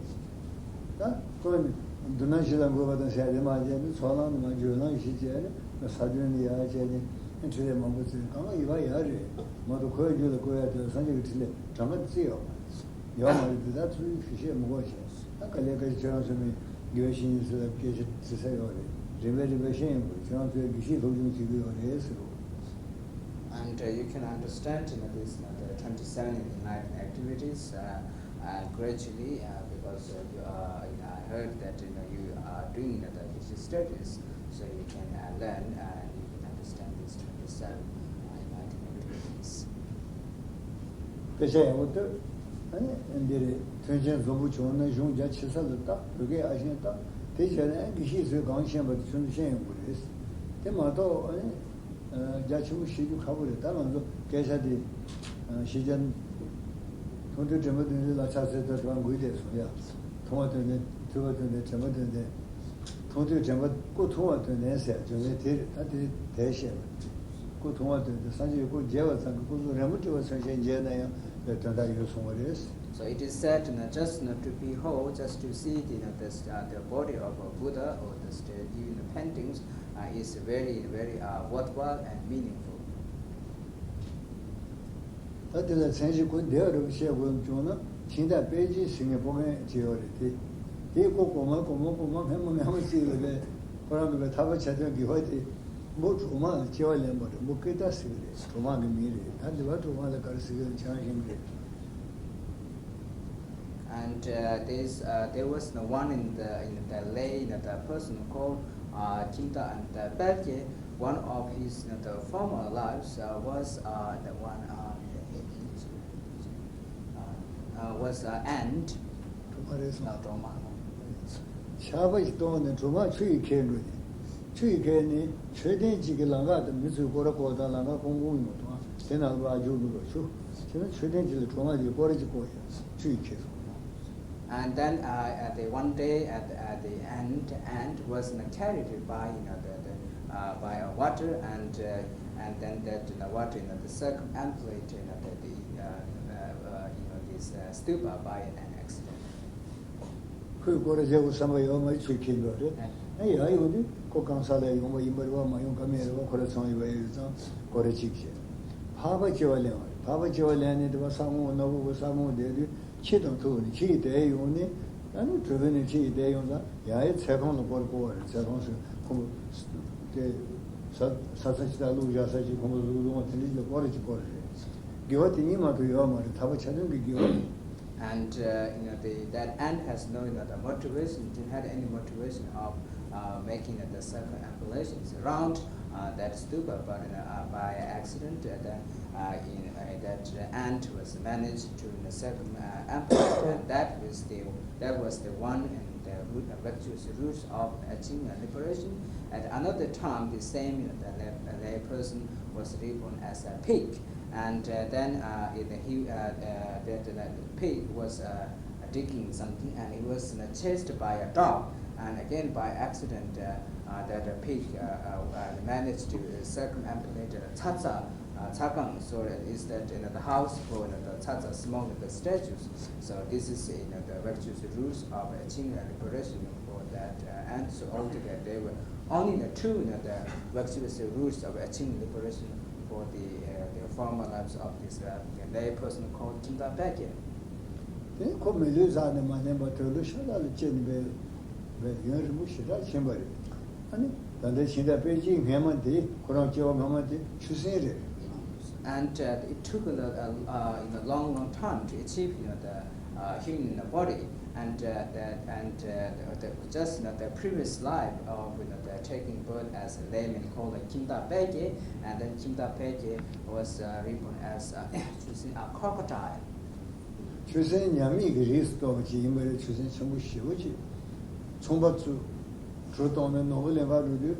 ད་ཁོ་ནི་མདོར་ན་གཞི་ལ་འགོད་པ་དང་ཟེར་དེ་མ་བྱས་ནས་ཚོགས་ལམ་དུ་མ་བརྗོད་ལམ་བཞི་བྱས་ནས་ས་བདུན་ནི་ཡར་བྱས་ནས་ཕྲིན་ལས་མང་པོ་བཙལ་གང་ཡིན་པ་ཡག་རེད་མ་གཏོགས་ཁོའི་རྒྱུད་ལ་བཀོད་ཡ་དེ་ལ་སངས་རྒྱས་ཀྱི་ཕྲིན་ལས་གྲངས་ཀ་བརྩི་ཡོད་མ་རེད། ཡོད་མ་རེད་དེ་ད་ཚུར་ཞུ་བཤད་མི་དགོས་བྱས་ད་ག་ལེ་ག་ཁྱེད་རང་ཚོ་མི་དགེ་བའི་བཤེས་གཉེན་ཚོ་ལ་སྐད་ཆ་དྲི་ས་ཡོད་རེད། རིམ་པས་རིམ་པས་བཤད་ཡོང་དགོས། ཁྱེད་རང་ཚོས་དགེ་བཤེས་སློབ་སྦྱོང་བྱེད་ཀྱི་ཡོད་རེད་ཟེར་རོ། And uh, you can understand you know, this, you know, the twenty-seven in enlightened activities uh, uh, gradually uh, because uh, you are, you know, I heard that you know, you are doing you know, the English studies, so you can uh, learn uh, and you can understand these twenty-seven uh, enlightened activities. དཔེ་ཆ་ཡག་པོ་ལྟོས། ཨ་ནི་འདི་རེད། མཐུན་རྐྱེན་འཛོམས་པོ་བྱུང་ན་གཞུང་རྒྱ་ཆེ་ས་ལ་བརྟག་བོད་སྐད་ཨ་ཞེན་བརྟག་དེ་བྱས་ན་ཨ་དགེ་བཤེས་ཚོས་གང་ཤེས་པ་དེ་ཁྱོད་ཚོ་ཤེས་ཡོང་གི་རེད། དེ་མ་གཏོགས་ཨ་ནི། རྒྱ་ཆེན་པོ་ཤེས་རྒྱུ་ཁག་པོ་རེད། ད་ང་ཚོ་སྐད་ཆ་དེ་ཤེས་བྱ་མཐོང་ཐོས་དྲན་པ་དོན་ལྡན་ལ་ཕྱག་འཚལ་ལྟར་དྲང་དགོས་དེ་སོང་ཡ། མཐོང་བ་དོན་ལྡན་ཐོས་པ་དོན་ལྡན་དྲན་པ་དོན་ལྡན། མཐོང་ཐོས་དྲན་པ་སྐུ་མཐོང་བ་དོན་ལྡན་ཟེར་བརྗོད་མཁན་དེ་རེད། ད་དེ་དེ་བཤད་པ་སྐུ་མཐོང་བ་དོན་ལྡན་སངས་རྒྱས་སྐུ་མཇལ་བ་ཙམ་གྱིས་སྐུ་གཟུགས་རིང་པོ་བཀྲི་བ་ཚུན་ཆད་མཇལ་ན་ཡང་དོན་དག་ཡོད་གསུང་བ་རེད། So it is said, you know, just you know, to behold, just to see the, you know, this, uh, the body of a Buddha or the sta- even the paintings uh, is very, very uh, worthwhile and meaningful. ད་དེ་ལ་མཚན་གཞི་ཁོ་འདི་རུ་བཤད་དགོས་བྱུང་ན་ཤིང་རྟ་དཔལ་སྐྱིད་ཟེར་མཁན་སྤོ་མཁན་ཅིག་ཡོད་རེད་དེ། དེ་ཁོ་གོང་མ་གོང་མ་གོང་མ་སྔོན་མ་སྔོན་མ་ཅིག་ལ་བས་ཁོ་རང་གི་བས་ཐར་པ་ཆ་མཐུན་དགེ་བ་དེ་འབུ་གྲོག་མ་ལ་སྐྱེ་བ་ལེན་པ་རེད། འབུ་ཀི་ཏ་ཟེར་གི་རེད། གྲོག་མ་གི་མིང་རེད། ད་འདི་བ་གྲོག་མ་ལ་ག་རེ་ཟེར་གི་རེད། ཆང་ཤིང་རེད། And uh, there's, uh, there was the one in the in the lay in the person called uh, Kimta and uh, Pelke. One of his you know, the former lives uh, was uh, the one uh, uh, uh, was uh, ant. གྲོག་མ་རེད་སོང་། Uh, Droma. ཆར་པ་ཞིག་གཏོང་ནས་གྲོག་མ་ཆུ་ཡིས་ཁྱེར་འགྲོ་ནས། ཆུ་ཡིས་ཁྱེར་ནས་མཆོད་རྟེན་གཅིག་གི་ལམ་ཁ་དུ་མི་ཚོས་སྐོར་ར་སྐོར་དང་ལམ་ཁ་ཀོང་ཀོང་ཡོང་དང་། དེ་ནང་ལ་ཕར་རྒྱུག་འགྲོ་རོགས་ཆུ། བྱས་ན་མཆོད་རྟེན་གཅིག་ལ་གྲོག་མ་ཞིག་སྐོར་ར་གཅིག་སྐོར་ཡོད། ཆུ་ཡིས་ཁྱེར་སོང་། And then uh, at the one day at, at the end, ant was you know, carried by you know the, the uh, by a water and uh, and then that you know, water you know, the circumambulate you know, the, the uh, uh, uh, you know this uh, stupa by an accident. ཁོས་སྐོར་ར་བྱེད་དགོས་བསམ་པ་ཡོད་མ་རེད། ཆུ་ཁྱེར་འགྲོ་རེད། ཨ་ཡ་ཡོང་དུས་ཁོ་གང་ས་ལ་ཡོང་བ་ཡིན་པ་རེད་བ། མ་ཡོང་ཀ་མེད་རེད་བ། ཁོ་ར་ཚང་ཡོད་པ་ཡོད་ཙང་སྐོར་ར་གཅིག་བྱས། འཕགས་པ་སྐྱེ་བ་ལེན་པ་རེད། འཕགས་པ་སྐྱེ་བ་ལེན་ནས་དེ་བ་ས་ངོ་ནག་པོ་བོ་ས་ངོ་བསྡད་དུས་ཁྱི་དང་ཐུག་ནས་ཁྱི་ཡིས་དེད་ཡོང་ནས། ཨ་ནི་གྲུ་བོ་ནས་ཁྱི་ཡིས་དེད་ཡོང་ཙང་ཡ་ཡི་ཚལ་ཁང་ལ་སྐོར་སྐོར་བ་རེད། ཚལ་ཁང་སུ་ཁོ་མོ་དེ་ས་ས་ས་ཅི་ད་བླུགས་བཞག་ས་ཅི་ཁོ་མོ་བཟུང་བཟུང་བ་དེ་འདྲ་ཅིག་ལ་སྐོར་ར་ཅིག་སྐོར་ར་རེད། དགེ་བ་དེ་གཉིས་མ་གཏོགས་ཡོད་མ་རེད། ཐར་པ་ཆ་མཐུན་གྱི་དགེ་བ་རེད། And uh, you know, the, that ant has no you know, the motivation, didn't have any motivation of uh, making uh, the circumambulations around uh, that stupa, but you know, uh, by accident, uh, the, uh, in, uh, that uh, ant was managed to you know, circumambulate, and that was the that was the one and the root, uh, virtuous roots of achieving uh, liberation. At another time, the same you know, the lay, lay person was reborn as a pig. And uh, then uh, in the, he, uh, uh, that uh, pig was uh, digging something, and he was uh, chased by a dog. And again, by accident, uh, uh, that uh, pig uh, uh, uh, managed to uh, circumambulate uh, Tsatsa uh, Tsakang. So that is that you know, the house for you know, the Tsatsa small the statues. So this is you know, the virtuous rules of achieving liberation for that. Uh, and so altogether, they were only the two you know, the virtuous rules of achieving liberation for the, uh, the former lives of this uh, lay person called Kinta Pekye. དེ་ཁོ་མི་ལུས་ཟག་ནས་མ་ལེན་པར་དུད་འགྲོ་ཤ་སྟག་ལ་སྐྱེས་ནས་འབད་འབད་ཡུན་རིང་པོ་ཞེ་དྲག་ཕྱིན་པ་རེད། ཨ་ནི་ད་ལྟའི་ཕྱིན་དྲག་དཔེ་ཅིག་སྔས་མ་དེ་ཁོ་རང་སྐྱེ་བ་སྔ་མ་དེ་ཆུ་སྲིན་རེད། And uh, it took a, lot, a, uh, in a long, long time to achieve you know, the uh, human body. And uh, that and uh, the, the, just you know, the previous life of you know, the taking birth as a layman called like Kimta Peke, and then Kimta Peke was uh, reborn as uh, a crocodile. ཆུ་སྲིན་ཉ་མིག་གི་རིགས་སུ་གཏོགས་པ་ཅིག་ཡིན་པ་རེད། ཆུ་སྲིན་ཆེན་པོ་ཞེ་པོ་ཅིག་ཚོང་པ་ཚོས་གྲུ་གཏོང་ནས་ནོར་བུ་ལེན་གར་འགྲོ་དུས།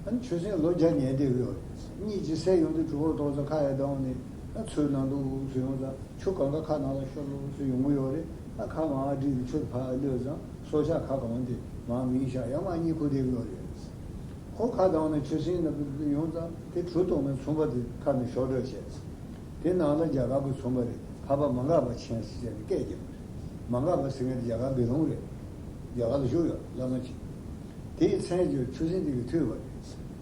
ཨ་ནི་ཆུ་སྲིན་ལོ་བརྒྱ་ཉལ་བསྡད་ཡོད་རེད། གཉིད་ཅིག་སད་ཡོང་དུས་གྲུ་བོ་གཏོང་ས་ཁ་ཡར་ལྡང་ནས། ཨ་ཚུར་ནང་དུ་འུག་སུ་ཡོང་ཙང་ཆུ་གང་ག་ཁ་ནང་ལ་ཤོར་ལོག་སུ་ཡོང་གི་ཡོད་རེད། ཨ་ཁ་མར་བསྒྲིགས་ནས་ཆུ་ཕར་གློད་ཙང་སྲོག་ཆགས་ཁ་གང་དེ་མར་མིད་བཞག་ཡར་མར་གཉིད་ཁུག་བསྡད་ཡོད་རེད། ཁོ་ཁ་གདངས་ནས་ཆུ་སྲིན་ནང་དུ་ཡོང་ཙང་དེ་གྲུ་གཏོང་མཁན་ཚོང་པ་དེ་ཁ་ནས་ཤོར་འགྲོ་བྱས། དེ་ནང་ལ་རྒྱ་གར་གྱི་ཚོང་པ་རེད། འཕགས་པ་མ་འགགས་པ་མཁྱེན་ཟེར་བྱས་ནས་སྐད་རྒྱབ་པ་རེད། མ་འགགས་པ་ཟེར་མཁན་དེ་རྒྱ་གར་དགེ་སློང་རེད། རྒྱ་གར་ལ་བཞུགས་ཡོད་བླ་མ་ཅིག་དེའི་མཚན་བརྗོད་ཆུ་སྲིན་དེ་གིས་ཐོས་པ་རེད།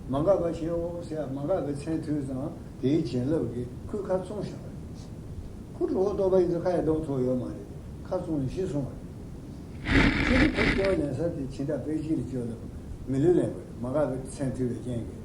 མ་འགགས་པ་མཁྱེན་འོ་ཟེར་ཡ། མ་འགགས་པའི་མཚན་ཐོས་ཙང་དེའི་བྱིན་རླབས་ཀྱིས་ཁོའི་ཁ་བཙོང་བཞག་པ་རེད། ཁོ་གྲུ་བོ་གཏོགས་པ་ཡིན་ཙང་ཁ་ཡར་གདངས་ཐུབ་ཡོད་མ་རེད། ཁ་བཙོང་ནས་ཤི་སོང་བ་རེད། ཁྱེད་ཀྱིས་ཁོ་སྐྱེ་བ་ལེན་ས་དེ་ཕྱི་ཟླ་དཔལ་སྐྱིད་ལ་སྐྱེ་བ་ལ་མི་ལུས་ལེན་པ་རེད། མ་འགགས་པའི་མཚན་ཐོས་པའི་རྐྱེན་གྱིས།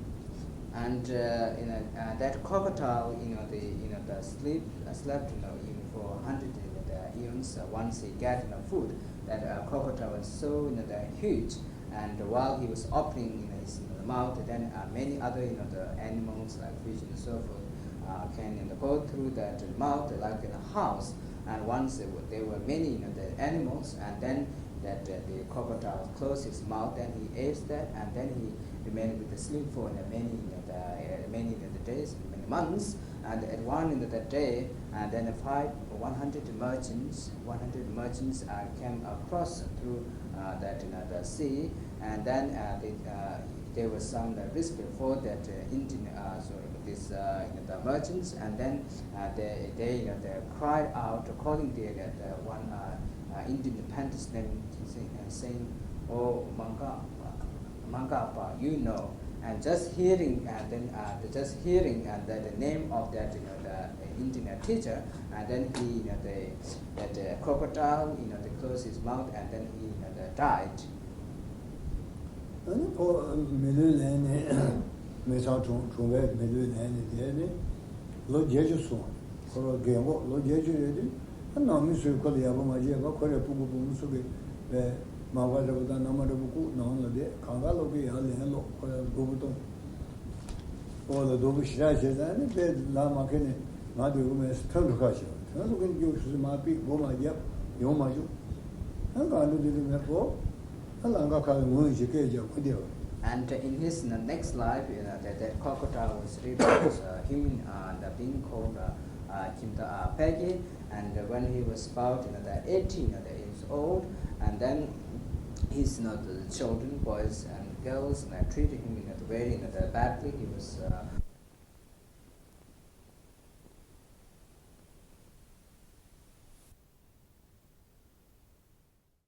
And uh, you know, uh, that crocodile, you know, the you know the sleep uh, slept, you know, even for hundred you know, the eons. Uh, once he get you know, food, that uh, crocodile was so you know, the huge, and while he was opening you know, his you know, the mouth, then uh, many other you know, the animals like fish and so forth uh, can you know, go through that mouth like in a house. And once there were, there were many you know, the animals, and then that uh, the crocodile closed his mouth, then he ate that, and then he remained with the sleep for the many you know, the uh, many you know, the days, many months. And at one end of the day, and then five, one hundred merchants, one hundred merchants uh, came across through uh, that you know, the sea, and then uh, they, uh, there was some uh, risk for that uh, Indian, uh, sorry, this uh, you know, the merchants, and then uh, they, they, you know, they cried out, calling the, the, the one uh, uh, Indian prince name, saying, uh, saying, "Oh, Manga." Mangkapa, you know, and just hearing, and then uh, the, just hearing and that the name of that, you know, the Indian teacher, and then he, you know, the, that uh, crocodile, you know, the closed his mouth, and then he, you know, the died. ཨ་ནི་ཁོ་མི་ལུས་ལེན་ནས་མི་ཚང་གྲོང་གྲོང་པའི་མི་ལུས་ལེན་ནས་བསྡད་ནས་ལོ་བརྒྱད་ཅུ་སོང་། ཁོ་རང་རྒན་གོག་ལོ་བརྒྱད་ཅུ་ཡོད་དུས་ཨ་ནང་མི་ཚོས་ཁོ་ལ་ཡག་པོ་མ་བྱས་པ་ཁོ་རའི་སྤུ་གུ་བུ་མོ་ཚོ་གིས་པའི་མ་པ་འདྲ་པོ་དང་མནའ་མ་འདྲ་པོ་བཀུག་ནང་ལ་བསྡད་གང་ག་ལོག་གི་ཡར་ལེན་ལོག་ཁོ་ཡར་སྡུག་པོ་གཏོང་། ཨོ་ལ་སྡུག་པོ་ཞེ་དྲག་བྱས་ཙང་ནི་དཔེ་ལ་མ་ཁེལ་ནས་ང་སྡོད་གི་མེད་ཐོན་འགྲོ་ཁ་བྱས་པ་ཐོན་འགྲོ་གི་མགྱོགས་ཤུགས་སུ་མ་ཕིག་སྒོ་མ་བརྒྱབ་ཡོང་མ་བྱུང་། ཨ་གང་འགྲོ་དེ་དུ་མེད་གོ་ཨ་ལང་ཀ་ཁ་ལ་ངོས་ཀྱི་སྐད་རྒྱག་གོ་བསྡད་པ། And in his, you know, next life, you know, that, that crocodile was reborn as a human, uh, the being called uh, uh, Kinta uh, Pegi. And when he was about, you know, the eighteen, you know, the years old, and then his, you know, the children, boys and girls, you know, treated him, you know, very, you know, the badly. He was uh,